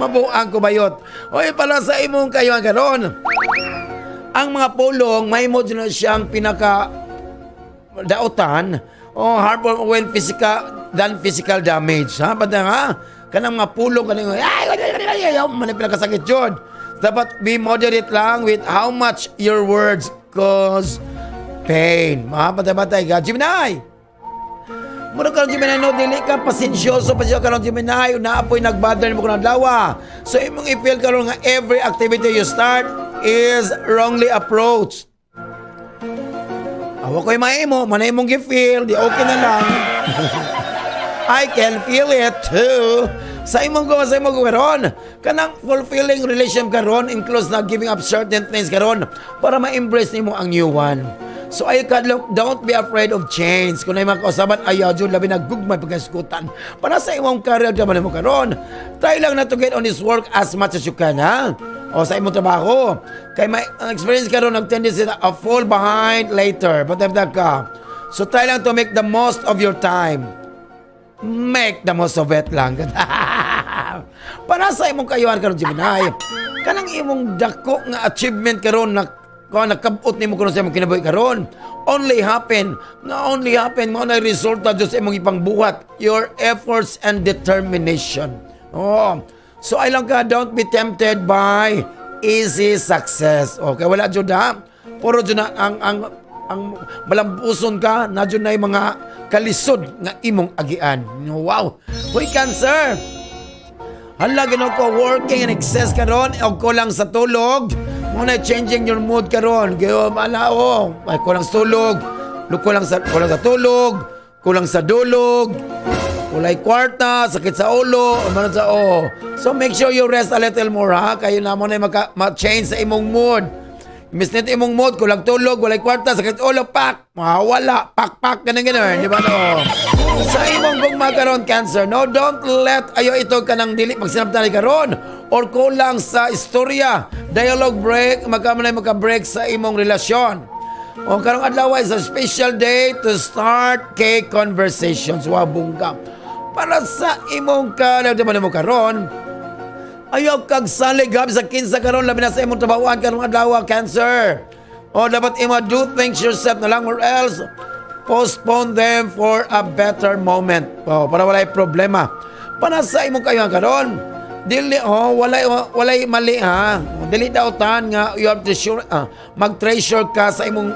Mabuang ko bayot. Oy, pala sa imong kayo ang karon. Ang mga pulong may mo na siyang pinaka daotan o harmful when physical than physical damage ha basta ha kanang mga pulong kanang ay ay ay ay ay ay man pinakasakit yun. Dapat be moderate lang with how much your words cause pain. Mga batay-batay ka Gemini. Mura karon Gemini no, dili ka pasensyoso pa siya karon Gemini, naapoy nagbother nimo kun adlaw. So imong i-feel karon nga every activity you start is wrongly approached. Awa ko'y mahimo, manay mong gi-feel, di okay na lang. I can feel it too. Sa imong karon, kanang fulfilling relation karon includes na giving up certain things karon para ma-embrace nimo ang new one. So ay kadlok, don't be afraid of change. Kung naay mga kausaban, ayaw jud, labi na gugmay pagkaskutan. Para sa imong career naman mo karon, try lang na to get on this work as much as you can, ha? O sa imong trabaho. Kay may ang experience karon nag tendency na a fall behind later. But ka. So try lang to make the most of your time. Make the most of it lang. Para sa imong kayuhan karon, Gemini, kanang imong dako nga achievement karon na kung nakabot nimo karon sa imong kinabuhi karon, only happen mao na resulta jud sa imong ipangbuhat, your efforts and determination. Oh. So ay lang ka, don't be tempted by easy success. Okay, wala jud ha. Puro jud na ang malambuson ka na jud na yung mga kalisod nga imong agian. Wow. Hoy, Cancer. Hala, Ginoo ko, working in excess karon og kulang sa tulog. Mao na changing your mood karon. Gayo mala oh, ay kulang sa tulog. Kulang sa tulog, kulang sa dulog. Walay kwarta, sakit sa ulo, ano sa oh. So make sure you rest a little more ha, kayo na mo na maka, ma-change sa imong mood. Miss nito imong mood, kulang tulog, walay kwarta, sakit ulo, pak, mawala, pak pak, ganun ganun, di ba no? Sa imong gugma karon, Cancer, no, don't let ayo ito kanang dili pagsinabtan karon or kulang sa istorya, dialogue break, magka na maka-break sa imong relasyon. O karong adlaw is a special day to start cake conversations. Wa bungka. Para sa imong ka, mo karon, ayaw kag salig gab sa kinsa karon, labi na sa imong trabahoan karong adlaw, Cancer. O dapat imo do things yourself na lang or else postpone them for a better moment. O, para walay problema. Para sa imong kayo karon, dili oh walay walay mali ha. Dili dautan nga you have to sure mag-treasure ka sa imong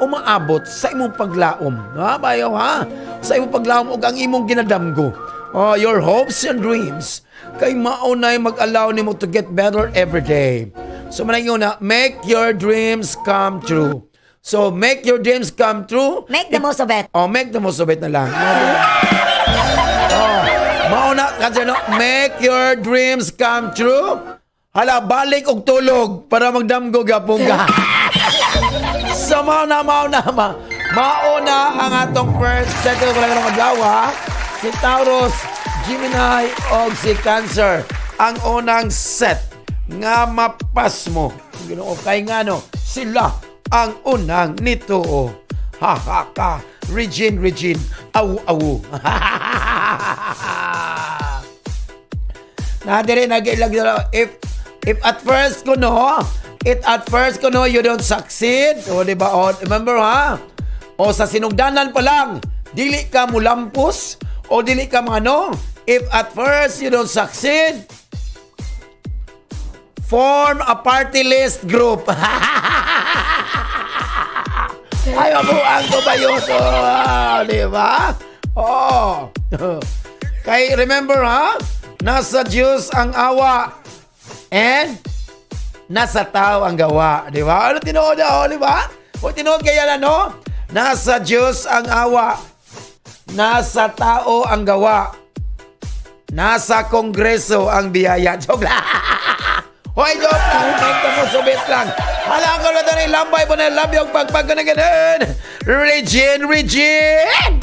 umaabot sa imong paglaom. Ha, bayaw ha. Sa imong paglaom ug ang imong ginadamgo. Oh, your hopes and dreams kay mao nay mag-allow nimo to get better every day. So manay na make your dreams come true. So make your dreams come true. Make the most of it. Oh, make the most of it na lang. Oh, mao na kasi no, make your dreams come true. Hala, balik og tulog para magdamgo gyapon ka. So mao na ang atong first set ko lang ng adlaw ha. Si Taurus, Gemini og si Cancer ang unang set nga mapas mo. Ginoo kay ngano sila ang unang nituo. Ha ha ka. Regine, Regine, awu awu. Na dire nag-ilag if at first kuno you don't succeed, o di ba? O, remember ha? O sa sinugdanan pa lang, dili ka mulampos o dili ka ano, if at first you don't succeed, form a party list group. Ay, mabuang ko ba yun? Oh, di ba? Oh. Kay remember ha, nasa Diyos ang awa and nasa tao ang gawa. Di ba? Ano tinuod na, oh, di ba? O tinuod kaya ano? Nasa Diyos ang awa. Nasa tao ang gawa. Nasa kongreso ang biyaya. Joke lang. Hoy, joke lang. Make mo subit lang. Hala ko na ito lambay po na love yung pagpag na ganun. Regine, Regine!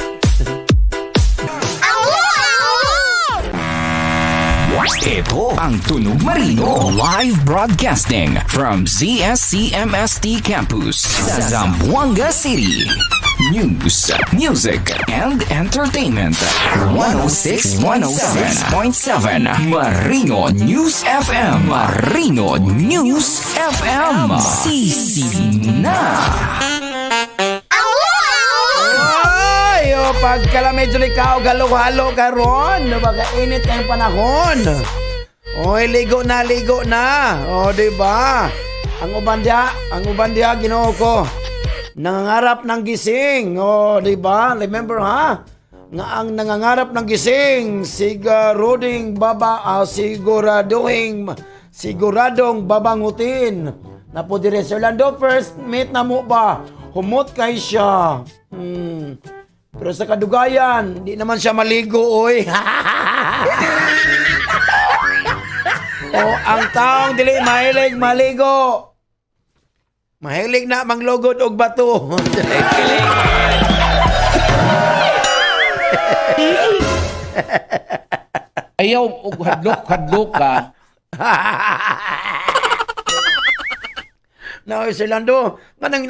Ito ang Tunog Marino. Live broadcasting from ZSCMST Campus sa Zamboanga City. News, music, and entertainment. 106 106.7 Marino News FM. Marino News FM. Sisi na. Ay, oh, pagkala medyo ikaw galo-halo karon, init kayong panahon. Oy, ligo na, ligo na. O, di ba? Ang uban diya, Ginoo ko. Nangangarap ng gising. O, di ba? Remember ha? Nga ang nangangarap ng gising, siguradong baba, siguradong babangutin. Napo dire Sir Lando, first meet na mo ba? Humot kay siya. Pero sa kadugayan, di naman siya maligo, oy. O ang taong dili mahilig maligo, mahilig na manglugod og bato. Ayaw og hadlok hadlok ka. No, Sir Lando, nganong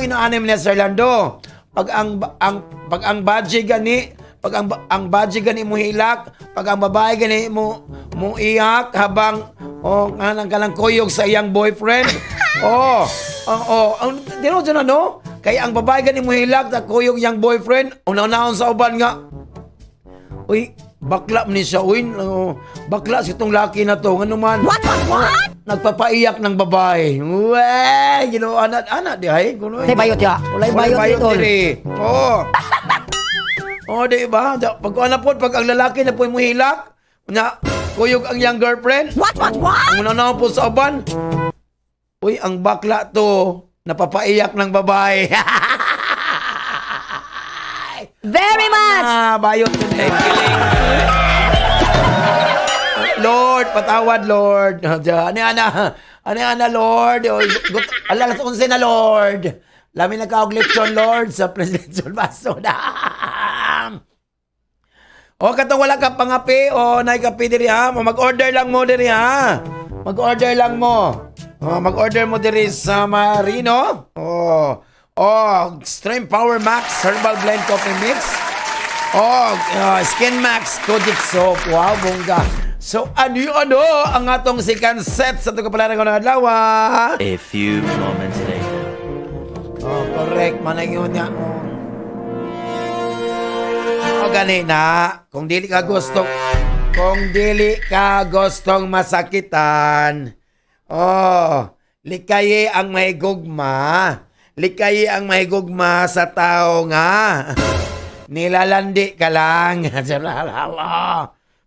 inaanay ni Sir Lando? Pag ang badge gani, pag ang badge gani mo hilak, pag ang babae gani mo mo iyak habang oh nganang kanang kuyog sa iyang boyfriend. Oh, ang dino dyan ano? Kay ang babae gani mo hilak sa kuyog iyang boyfriend, una-unahon sa uban nga, "Uy, bakla man ni siya, uy, oh, bakla si itong laki na to, ngano man." What, what, what? Nagpapaiyak ng babae. Uy, Ginoo, ana, ana, di ay. Kuno, Walay bayot ya. Walay bayot, tol. Diri. Oo. Oh, di ba? Pag ana po, pag ang lalaki na po mo hilak, na kuyog ang iyang girlfriend. What? Ang una na po sa uban, "Uy, ang bakla to, napapaiyak ng babae." Very much! Ah, bayot ko din. Lord, patawad, Lord. Ano ana? Ano ana, Lord? Oy, ala, alas 11 na, Lord. Lami na kaog lechon, Lord, sa Presidential Baso. O katong wala ka pangape o nay kape diri ha, mag-order lang mo diri ha. Mag-order lang mo. O, mag-order mo diri sa Marino. Oh. Oh, Extreme Power Max Herbal Blend Coffee Mix. Oh, Skin Max Kojic Soap. Wow, bongga. So, ano yung ano ang atong second set sa itong kapalaran ko ng adlaw? A few moments later. Oh, correct. Manay yun nga. Oh. Oh, gani na. Kung dili ka gustong masakitan, oh, likayi ang may gugma. Likayi ang may gugma sa tao nga nilalandi ka lang.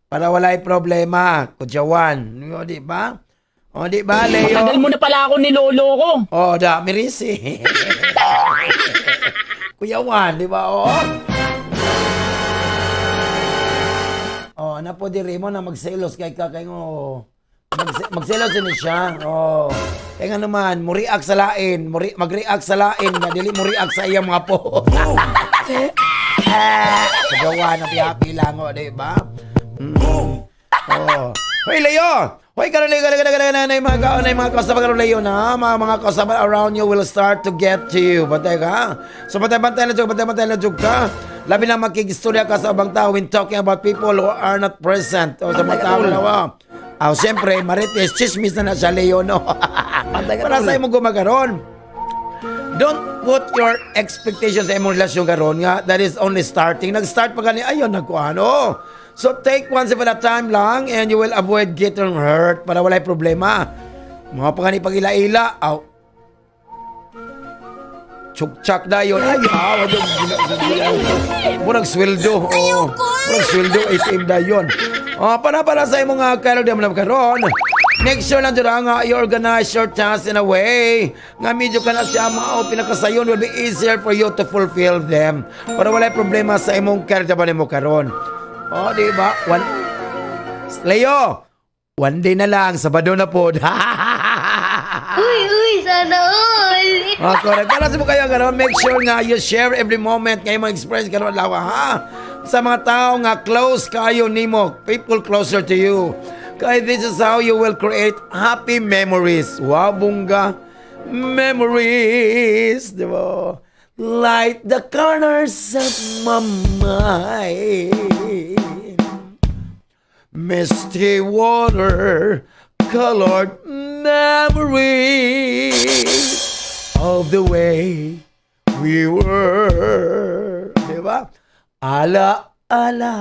Para walay problema. Kudyawan. O, di ba? O, di ba, Leo? Matagal mo na pala ako niloloko. Oh, da, mirisi. Kuya Juan, di ba? Oo. Oh, ana po diri mo na magselos kay ka kay ngo. Magselos din siya. Oh. Kaya nga naman, mo react sa lain, mag-react sa lain nga dili mo react sa iyang mga po. Gawa na happy lang, oh, di ba? Oh. Hoy, Leo! Hoy, karon Leo, karon karon karon mga ka na mga customer karon, Leo, na mga customer around you will start to get to you. Bantay ka. So bantay bantay na jud, bantay bantay na jud ka. Labi na makigistorya ka sa ubang tao when talking about people who are not present. O sa mga tao na wa. Ah, siyempre, marites, chismis na na siya, Leo, no? Para sa imong gumagaron. Don't put your expectations sa imong relasyon karon nga that is only starting. Nag-start pa gani ayon nagkuano. So take one step at a time lang and you will avoid getting hurt para walay problema. Mga pa gani pag-ila-ila, aw. Chukchak dayon. Ay, aw, murag sweldo. Oh, murag sweldo ATM dayon. Oh, para sa imong karon di mo na karon. Next sure lang dyan nga you organize your tasks in a way nga medyo ka na siya mao pinakasayon will be easier for you to fulfill them para walay problema sa imong karga ba nimo karon. Oh, di ba? One Leo, one day na lang, Sabado na po. Uy, uy, sana all. Oh, correct. Para sa mo kayo karon, make sure nga you share every moment nga imong experience karon adlaw ha. Sa mga tao nga close kayo nimo, people closer to you. Kay this is how you will create happy memories. Wow, bongga. Memories, di ba? Light the corners of my mind. Misty water colored memories of the way we were. Di ba? Ala, ala.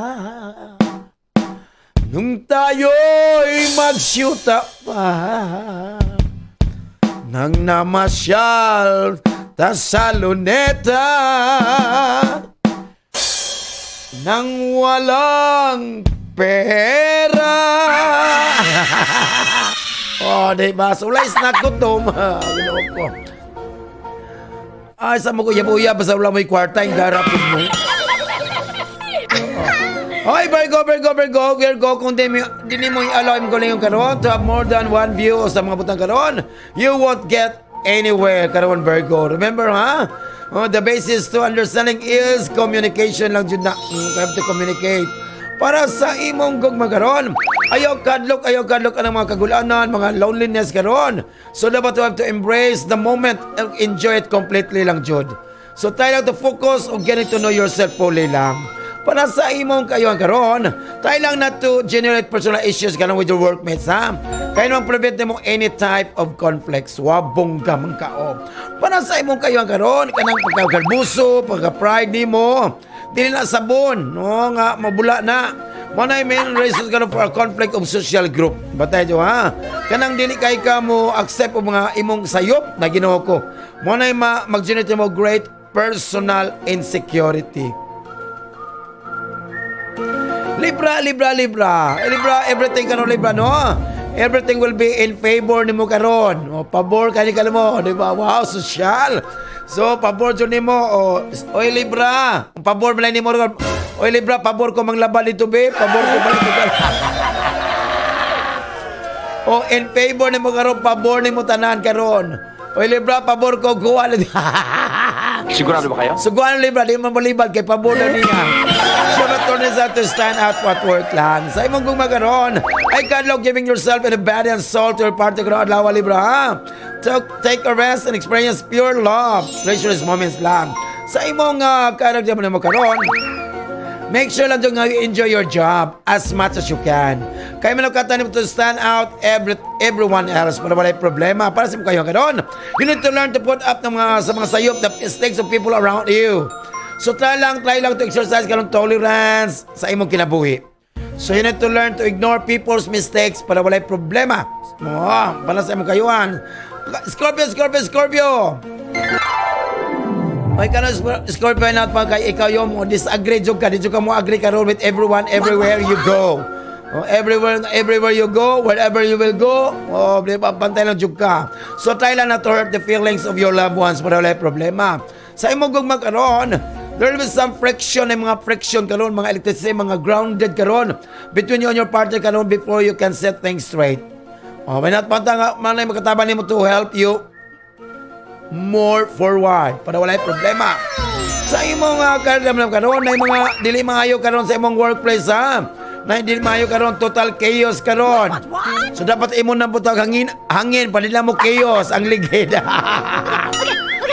Nung tayo'y magsyuta pa nang namasyal ta sa Luneta nang walang pera. Oh, di ba? Sulay snack gutom. Ginoo ko. Ay, sa mo ko uyab-uyab basta wala mo'y kwarta yung garap mo. Hoy, Virgo, Virgo, Virgo, Virgo, kung di mo i-allow mo yung karon to have more than one view sa mga butang karon, you won't get anywhere karon, Virgo. Remember, ha? Oh, the basis to understanding is communication lang jud na. You have to communicate. Para sa imong gugma karon, ayaw kadlok ang mga kagulanan, mga loneliness karon. So dapat you have to embrace the moment and enjoy it completely lang jud. So try lang to focus on getting to know yourself fully lang. Para sa imong kayuhan karon, try lang not to generate personal issues karon with your workmates, ha? Kaya naman prevent mo any type of conflicts. Wabongga man ka, oh. Para sa imong kayuhan karon, kanang pagkagarbuso, pagka-pride nimo, dili na sabon, no, nga mabula na. Mo na main reasons karon for a conflict of social group. Batay jo, ha? Kanang dili kay ka mo accept og mga imong sayop na Ginoo ko. Mo na mag-generate mo great personal insecurity. Libra, Libra, Libra. Eh, Libra, everything karon, Libra, no? Everything will be in favor nimo karon. O, pabor kani ka mo, di ba? Wow, social. So, pabor jud nimo. O, oy Libra, pabor man nimo ron. Oy Libra, pabor ko manglaba dito be. Pabor ko man dito. O, in favor nimo karon, pabor nimo tanan karon. Oy Libra, pabor ko guwa. Sigurado ba kayo? Suguan, Libra, di mo malibad kay pabor na niya. Sure na to stand out at work lang. Sa imong gugma karon, ay kadlok giving yourself and a body and soul to your partner karon adlaw, Libra, ha? To take a rest and experience pure love. Treasure moments lang. Sa imong character mo karon, make sure lang nga you enjoy your job as much as you can. Kaya man mo to stand out everyone else para walay problema. Para sa mo kayo karon, you need to learn to put up ng mga, sa mga sayop, the mistakes of people around you. So try lang to exercise karon tolerance sa imong kinabuhi. So you need to learn to ignore people's mistakes para walay problema. Oh, para sa imong kayuhan. Scorpio, Scorpio, Scorpio! May kanon, Scorpio, not pa kay ikaw yung mo disagree jud ka, di jud ka mo agree karon with everyone everywhere you go. Oh, everywhere everywhere you go, wherever you will go, oh, di ba, pantay lang jud ka. So try lang not to hurt the feelings of your loved ones para wala problema. Sa imong gugma karon, there will be some friction, ay mga friction karon, mga electricity, mga grounded karon between you and your partner karon before you can set things straight. Oh, may not panta nga manay makataban nimo to help you more forward para walay problema. Sa imong karamdam karon, may mga dili maayo karon sa imong workplace, ha. Na dili maayo karon, total chaos karon. So dapat imo na butang hangin hangin padila mo chaos ang ligid.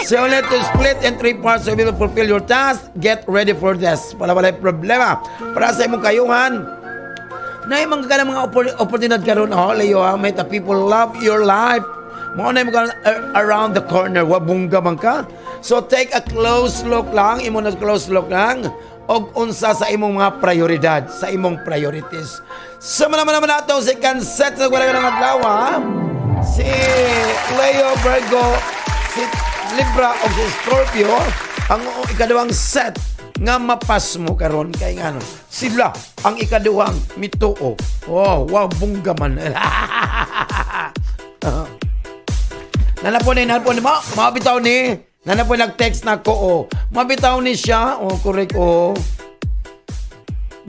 So you need to split in three parts so you will fulfill your task. Get ready for this. Para walay problema. Para sa imong kayuhan, na yung mga kanang mga oportunidad karon, oh, Leo, ha, may the people love your life. Mao na yung mga around the corner, wabungga man ka. So take a close look lang, imo na close look lang, og unsa sa imong mga prioridad, sa imong priorities. Sa so, naman naman nato si second set sa wala ng adlaw, ha? Si Leo, Virgo, si Libra o si Scorpio, ang ikaduhang set nga mapas mo karon kay ngano sila ang ikaduhang mituo. Oh, wow, bungga man. Nana po ni ma mabitaw ni nana po nag-text na ko, oh. Mabitaw ni siya, oh, correct, oh.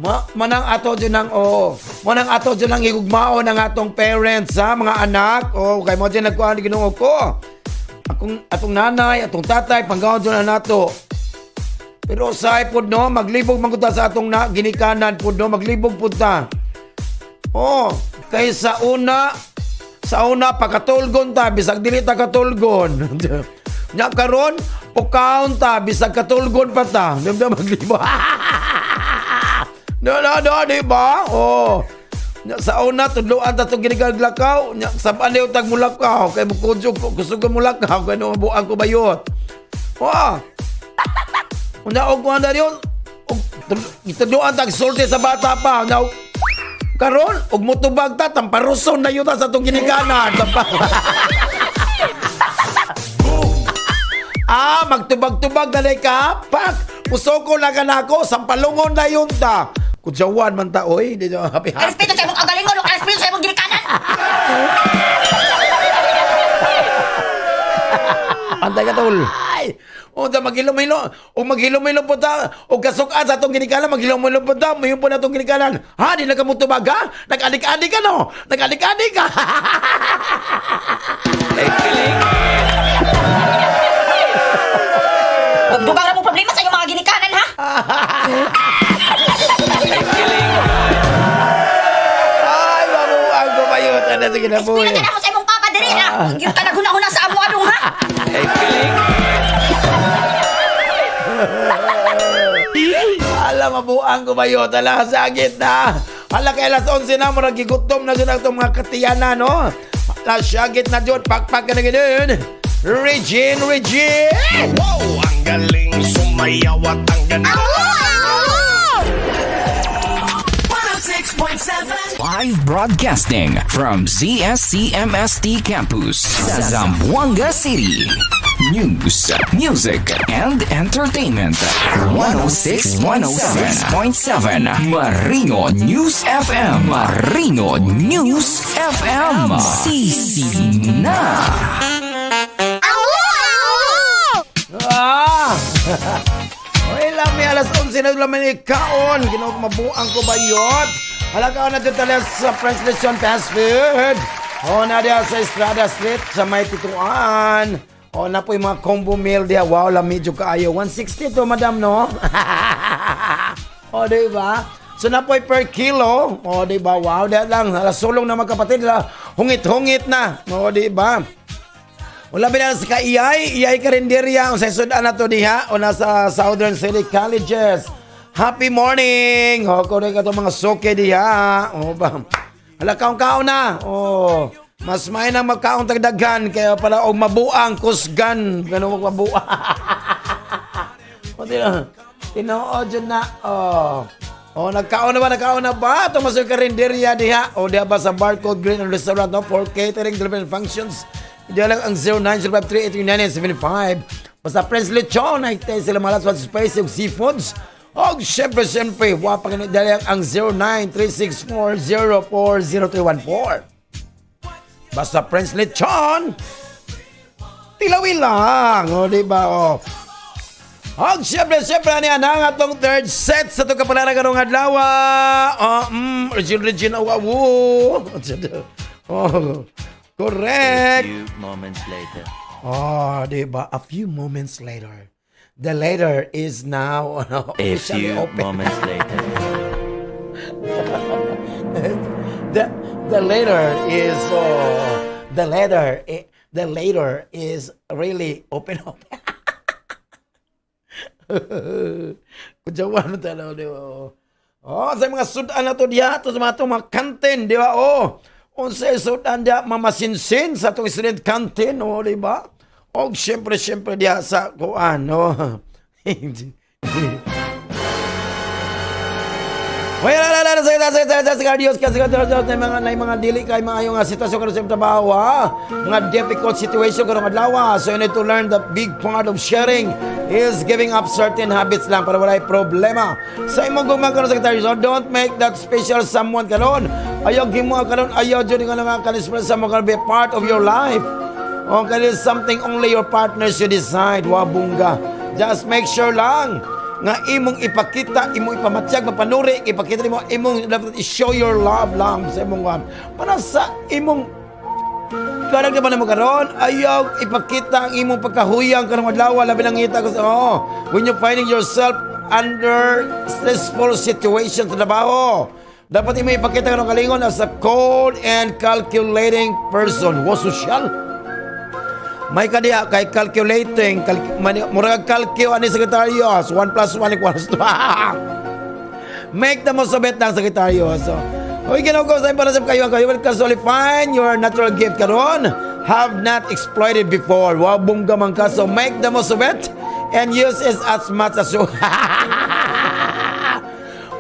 Ma manang ato dyan ang, oh, manang ato dyan ang higugmao ng atong parents, ha, mga anak, oh, kay mo dyan nagkuhan Ginoo ko. Akong atong nanay, atong tatay, panggawon dyan na nato. Pero sa pod no, maglibog man gud ta sa atong na ginikanan pod no, maglibog pud ta. Oh, kay sa una pagkatulgon ta bisag dili ta katulgon. Nya karon pukaon ta bisag katulgon pa ta. Di ba maglibog? No, no, no, di ba? Oh. Nya, sa una tudloan ta tong ginikanan lakaw, nya sabaan niyo tag mulakaw kay mukudyo ko gusto ko mulakaw kay no buang ko bayot. Oh. Una og kuan na yun, og gitudloan tag sulti sa bata pa. Una og karon og mutubag ta tamparuson na yun ta sa atong ginikanan. Ah, magtubag-tubag na day ka. Pak, musoko na ka na ako, sampalungon na yun ta. Kudyawan man ta, oy. Di na happy happy. Respeto sa imong kagalingon, ug respeto sa imong ginikanan. Pantay ka, tol. Ay! O, da maghilom-hilom. O maghilom-hilom po ta. O kasukan sa atong ginikanan, maghilom-hilom po ta. Mayon po na atong ginikanan. Ha, di na ka mo tubag, ha? Nag-adik-adik ka, no? Nag-adik-adik ka. Dugang na po problema sa inyong mga ginikanan, ha? Ay, mabuang ko ba yun? Ano, sige na po. Pila ka na ako sa imong papa diri, ha? Yung ka naghuna-huna sa amo adong, ha? Ala, mabuang ko ba yun? Ala, sakit na. Ala, kay alas 11 na, murag gigutom na dyan ang itong mga katiyana, no? Ala, syagit na dyan. Pakpak ka na ganun. Regine, Regine! Wow! Ang galing sumayaw at ang ganda. Live broadcasting from ZSCMST Campus, Zamboanga City. News, music, and entertainment. 106.7 Marino News FM. Marino News FM. Sisi na. Ah! Oy, lami alas 11 na laman ni kaon. Ginoo ko mabuang ko bayot. Hala kaon na dito talaga sa French Lechon Fast Food. O na diya sa Estrada Street sa may Tituan. O na po yung mga combo meal diya. Wow, lami jud kaayo. 160 to, madam, no? O, di ba? So na po'y per kilo. O, di ba? Wow, diya lang. Hala, sulong na magkapatid. Hala, hungit-hungit na. O, di ba? Wala ba sa kaiyay? Iyay karinderya. Ang sa sudan na to diha. O nasa Southern City Colleges. Happy morning! O, kunin ka itong mga suke diha. O ba? Hala, kaon-kaon na. O, mas may nang magkaon tagdagan. Kaya pala, og mabuang kusgan. Ganun magmabuang. O, tinuod yun na. O. O, nagkaon na ba? Nagkaon na ba? Tumas yung karinderya diha. O, diha ba sa Barcode Green and Restaurant, no? For catering, delivery functions. Diyan lang ang 0905383975. Basta Prince Lechon, ay tayo sila malas sa space yung seafoods. O, syempre, syempre, wapa ka na dali ang 0936404014. Basta Prince Lechon, tilawi lang. O, di ba? O. Og syempre, syempre, ani ang atong third set sa itong kapalaran karong adlaw. Oh, Regine, Regine, awa, oh. Oh, A correct. few moments later. Oh, di ba? A few moments later. The later is now A officially few open. moments later. The later is oh, the later is really open up. Kujawan mo talaga, di ba? Oh. Oh, sa mga sudan na to diha, to sa mga to, mga kantin, di ba? Oh, unsay sudan diha, mamasinsin sa itong student canteen, oh, di ba? O, siyempre, siyempre diha sa kuan, no? Well, ala, ala, sa sa Diyos kasi sa mga dili kay mga yung sitwasyon karon sa imong trabaho, ha? Mga difficult situation karong adlaw. So you need to learn the big part of sharing is giving up certain habits lang para walay problema. Sa imong gugma karon, Secretary, so don't make that special someone karon. Ayaw gimo karon, ayaw jud nga nga kanismal sa mo karon be part of your life. Okay, is something only your partner should decide. Wa bungga. Just make sure lang nga imong ipakita, imong ipamatyag, mapanuri, ipakita nimo imong dapat i-show your love lang sa imong one. Para sa imong karag naman mo karon, ayaw ipakita ang imong pagkahuyang karong adlaw, labi nang ngita ko sa oh, when you finding yourself under stressful situation sa trabaho. Dapat imo ipakita karong kalingon as a cold and calculating person. Wo social. May kadiya kay calculating, murag calcu ani sekretaryo, 1 plus 1 equals 2. Make the most of it lang, sekretaryo. So, uy, ginoo ko sa para sa kayo kayo will casually find your natural gift karon have not exploited before. Wow, bongga man ka. So make the most of it and use it as much as you.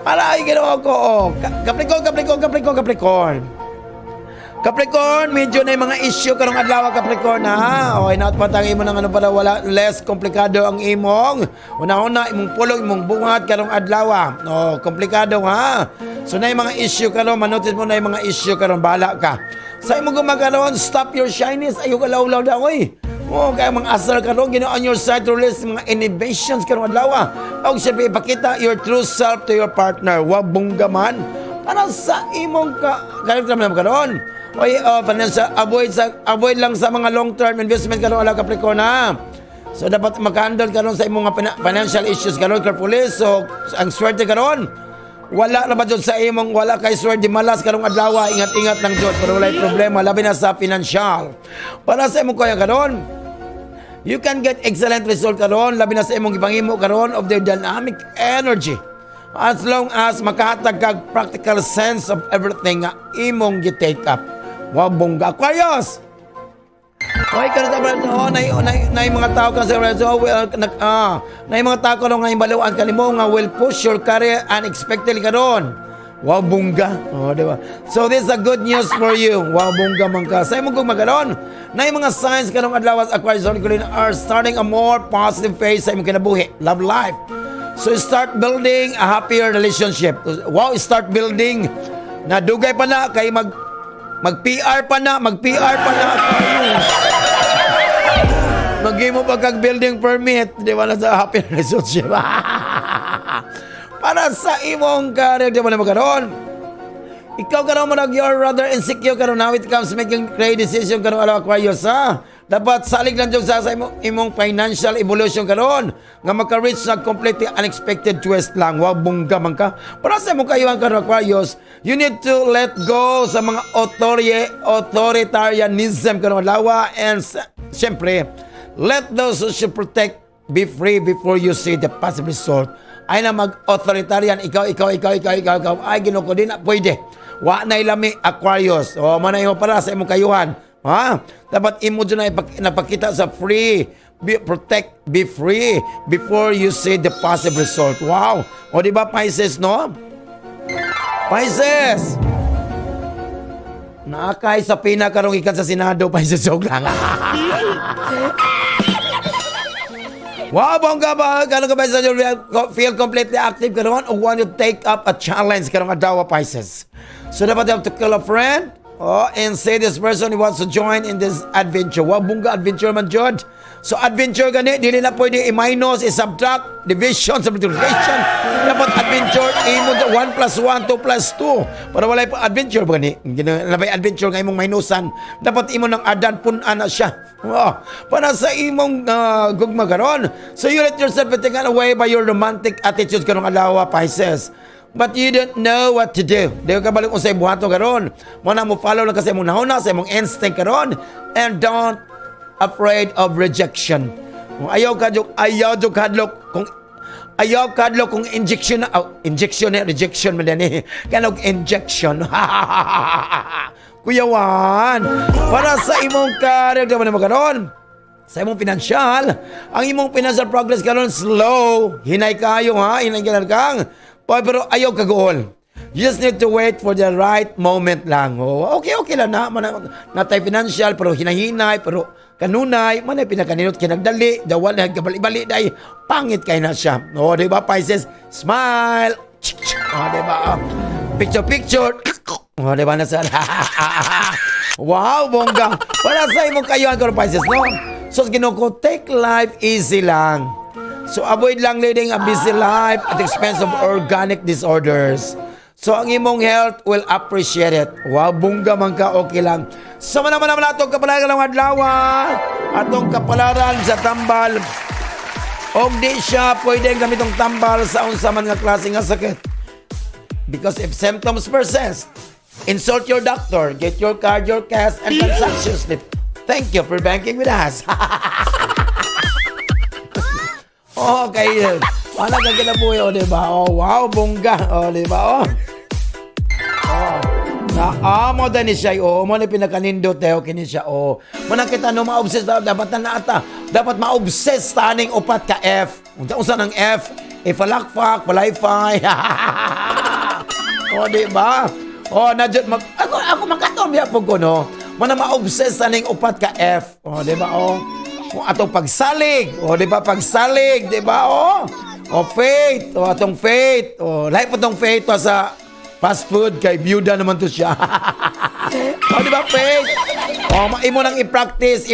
Para ay ginoo ko. Oh. Capricorn, Capricorn, Capricorn, Capricorn. Capricorn, medyo na yung mga issue karong adlaw, Capricorn, ha. Okay, not patang imo ng ano para wala less komplikado ang imong una-una imong pulong, imong buhat karong adlaw. No, komplikado ha. So na yung mga issue karon, manotice mo na yung mga issue karon, bahala ka. Sa imong gumagaron, stop your shyness. Ayaw ka lawlaw daw oy. Oh, kaya mga asal karon Ginoo on your side to release mga inhibitions karong adlaw. Og syempre ipakita your true self to your partner. Wa bongga man para sa imong ka karon man karon. Oy, financial avoid lang sa mga long term investment karon adlaw, Capricorn, ha. So dapat mag-handle karon sa imong mga financial issues karon carefully. So ang swerte karon, wala na ba jud sa imong, wala kay swerte malas karong adlaw, ingat-ingat lang jud pero walay problema labi na sa financial. Para sa imong kaya karon, you can get excellent result karon labi na sa imong gipangimo karon of their dynamic energy. As long as makahatag kag practical sense of everything nga imong gi-take up. Wow, bongga. Aquarius! Oy, karon sa oh, nay mga tao kan sa so, well, nay mga tao karon nga imbaluan kanimo nga will push your career unexpectedly karon. Wow, bongga. Oh, di ba? So this is a good news for you. Wow, bongga man ka. Sa imong kung magaron, nay mga signs karong adlaw, Aquarius zodiac are starting a more positive phase sa imong kinabuhi, love life. So start building a happier relationship. Wow, start building. Na dugay pa na kay mag PR pa na, mag PR pa na. Maghimo pa kag building permit, di ba, na sa happy relationship. Para sa imong career, di ba na magkaroon? Ikaw karon mo you're rather insecure karon now it comes making great decision karon adlaw, Aquarius, ha. Dapat salig lang jud sa imong financial evolution karon nga maka-reach na completely unexpected twist lang. Wow, bongga man ka. Para sa imong kayuhan karon, Aquarius, you need to let go sa mga authoritarianism karon adlaw and syempre let those who should protect be free before you see the possible result. Ay na mag-authoritarian, ikaw, ikaw, ikaw, ikaw, ikaw, ikaw. Ay, Ginoo ko, di na pwede. Wa na ilami, Aquarius. O, mana imo para sa imong kayuhan. Ha? Dapat imo dyan na napakita sa free, be, protect, be free before you see the possible result. Wow! O, di ba, Pisces, no? Pisces! Naakay sa pina karong ikan sa Senado, Pisces, joke lang. Wow, bongga ba? Gano'n ka ba sa feel completely active karon o want to take up a challenge karong adlaw, Pisces? So dapat you have to call a friend, oh, and say this person who wants to join in this adventure. Wow, bongga, adventure man jud. So adventure gani, dili na pwede i-minus, i-subtract, division, multiplication. Dapat adventure, imo 1 plus 1, 2 plus 2. Para walay pa adventure ba gani? Labay adventure nga imong minusan. Dapat imo nang adan pun-an na siya. Oh, para sa imong gugma karon. So you let yourself be taken away by your romantic attitude karong adlaw, Pisces. But you don't know what to do. Di ka balik unsay buhaton karon. Mo na mo follow lang kasi imong nahuna sa imong instinct karon and don't afraid of rejection. Kung ayaw ka jud, ayaw jud kadlok kung ayaw kadlok kung injection na, oh, injection na, rejection man ni kanog injection. Kuya Juan, para sa imong career di mo karon, sa imong financial, ang imong financial progress karon slow, hinay kayo ha, hinay kang pero ayaw kaguol. You just need to wait for the right moment lang. Oh, okay lang na. Man, natay financial, pero hinahinay, pero kanunay, man ay pinakaninot, kinagdali, dawal na gabali-bali, day, pangit kay na siya. Oh, di ba, Pisces? Smile! Oh, di ba? Picture, picture. Oh, di ba na sa... Wow, bongga. Para sa imong kayuhan ko, Pisces, no? So, Ginoo ko, take life easy lang. So, avoid lang leading a busy life at the expense of organic disorders. So, ang imong health will appreciate it. Wow, bongga man ka, okay lang. So, man naman naman atong kapalaran ng adlaw, atong kapalaran sa tambal. Og di siya pwede gamitong tambal sa unsa man nga klase nga sakit. Because if symptoms persist, insult your doctor, get your card, your cash, and transaction slip. Thank you for banking with us. Okay. Wala kang kinabuhi, o, di ba? Oh, wow, bongga. Oh, di ba? Oh. Oh. Na amo ni siya, oh, mo ni pinakanindot tayo kini siya, oh. Mo kita no ma-obsess dapat na naata. Dapat ma-obsess taning upat ka F. Unsa unsa nang F? Ifalakfak, palayfay. Oh, di ba? Oh, na jud mag ako makaton biya po ko no. Mo na ma-obsess taning upat ka F. Oh, di ba? Oh. Kung atong pagsalig, oh, di ba pagsalig, di ba? Oh. Oh, faith, oh, atong faith. Oh, lahi po tong faith to sa fast food kay byuda naman to siya. O, di ba, faith? O, imo nang i-practice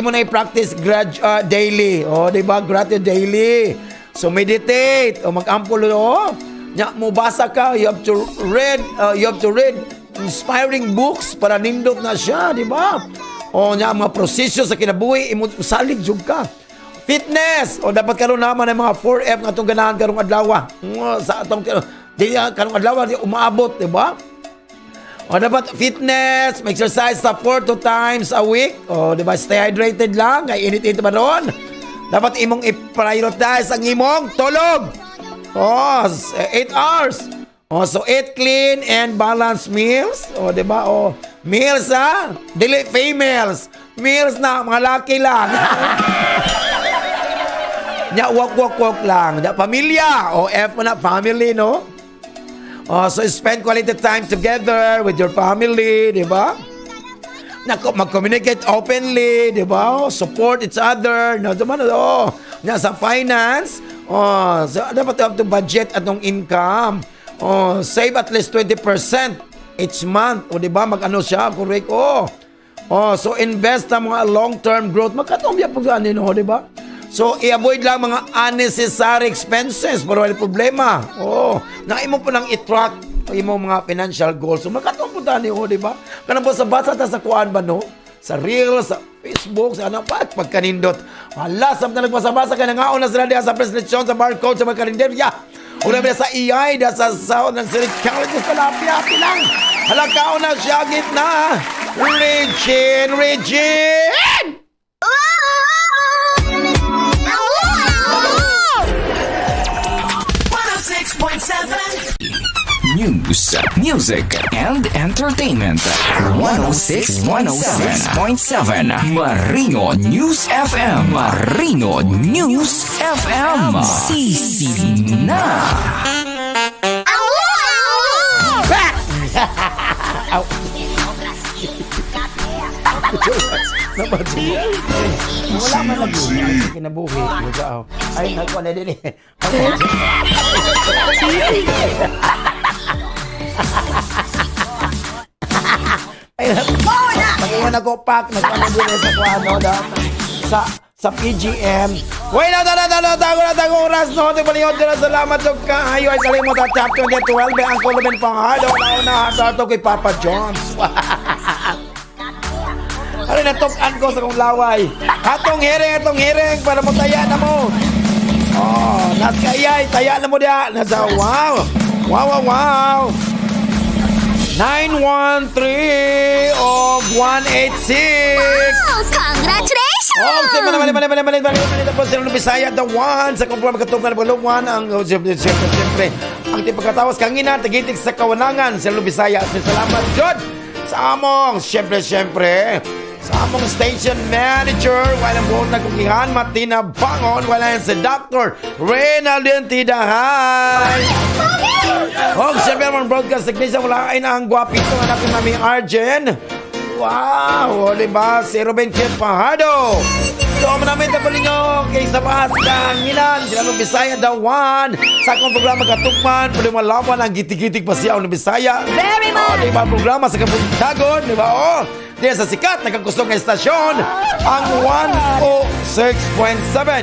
daily. O, di ba? Gratitude daily. So, meditate. O, mag-ampo, o. Nya, mubasa ka, you have to read inspiring books para nindot na siya, di ba? O, nya, mga proseso sa kinabuhi, imo salig jud ka. Fitness! O dapat karon naman ang mga 4F nga atong ganahan karong adlaw. Sa atong di karong adlaw di umaabot, di ba? O dapat fitness, exercise sa 4 to times a week. O di ba, stay hydrated lang kay init-init ba ron? Dapat imong i-prioritize ang imong tulog. O, 8 hours. O, so eat clean and balanced meals. O, di ba? O, meals ha? Dili females. Meals na, mga laki lang. Nya, walk, walk, walk lang. Nya, pamilya. O, F mo na, family, no? O, so spend quality time together with your family, di ba? Nako, mag-communicate openly, di ba? O, support each other. No, di ba? O, nya, sa finance, o, so, dapat you have to budget atong income. O, save at least 20% each month. O, di ba? Mag-ano siya, correct. O, oh, so invest sa mga long-term growth. Magkatong po sa ano, no, di ba? So, i-avoid lang mga unnecessary expenses para wala problema. Oh, na imo po nang i-track imo mga financial goals. So, magkatong po tani, oh, di ba? Kanang po sa basa ta sa kuan ba, no? Sa Reels, sa Facebook, sa ano pa, pagkanindot. Hala, sa mga nagbasa-basa ka, nangaon na sila diha sa prescription, sa barcode, sa mga karinderya. Una ba sa EI, diha sa ng City College sa Lapi-api lang. Hala, kaon na siya, gitna. Regine, Regine! News, music, and entertainment. 106, 106.7 Marino News FM. Marino News FM. Sisi na. Back! Ow. Wala man lang yun. Kinabuhi. Ay, nagkuha na din eh. Ay, pag-iwan ako, pak, nagkuha na din sa kuha, no, sa PGM. Wait, na, na, na, na, tago na, tago oras, no, di ba na, salamat, og kaayo, ay kalimot, at chapter 12, ang Columbin Panghalo, na, na, na, kay Papa Jones. Ano na tukan ko sa kong laway. Atong hiring para mo taya na mo. Oh, nas kayay, taya na mo diya. Nasa wow. Wow, wow, wow. 913 of 186. Wow! Congratulations! Oh, siyempre naman, naman, naman, naman, naman, naman, tapos sila Bisaya, the one, sa kung makatug na one, ang, oh, siyempre, siyempre, siyempre, ang tipagkatawas kangina, tagitik sa kawanangan, sila Bisaya, salamat, Jod, sa among, siyempre, siyempre, sa among station manager, walang buong nagkukihan, Martina Bangon, wala yan si Dr. Reynaldin Tidahay. Oh, siyempre, among broadcast technician, wala ay na ang gwapito, anak ni Mami Arjen. Wow, o, diba? Si Ruben Kit Fajardo. So, manamit na po ninyo kay sa Baas Kanginan, sila nung Bisaya, the one. Sa akong programa Katukman, pwede malaman ang gitig-gitig pa siya ng Bisaya. Very much! O, diba? Programa sa Kabuntagon, diba? O, diyan sa sikat, nagkakusog na istasyon, ang 106.7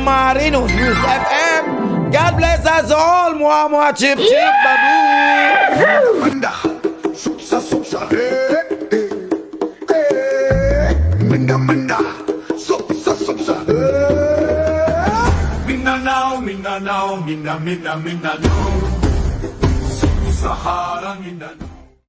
Marino News FM. God bless us all! Mua, mua, chip, chip, babu! Minda, supsa, supsa, eh, eh, eh. Minda, minda, supsa, supsa, eh. Mindanao, Mindanao, Minda, Minda, Mindanao. Sahara, Mindanao.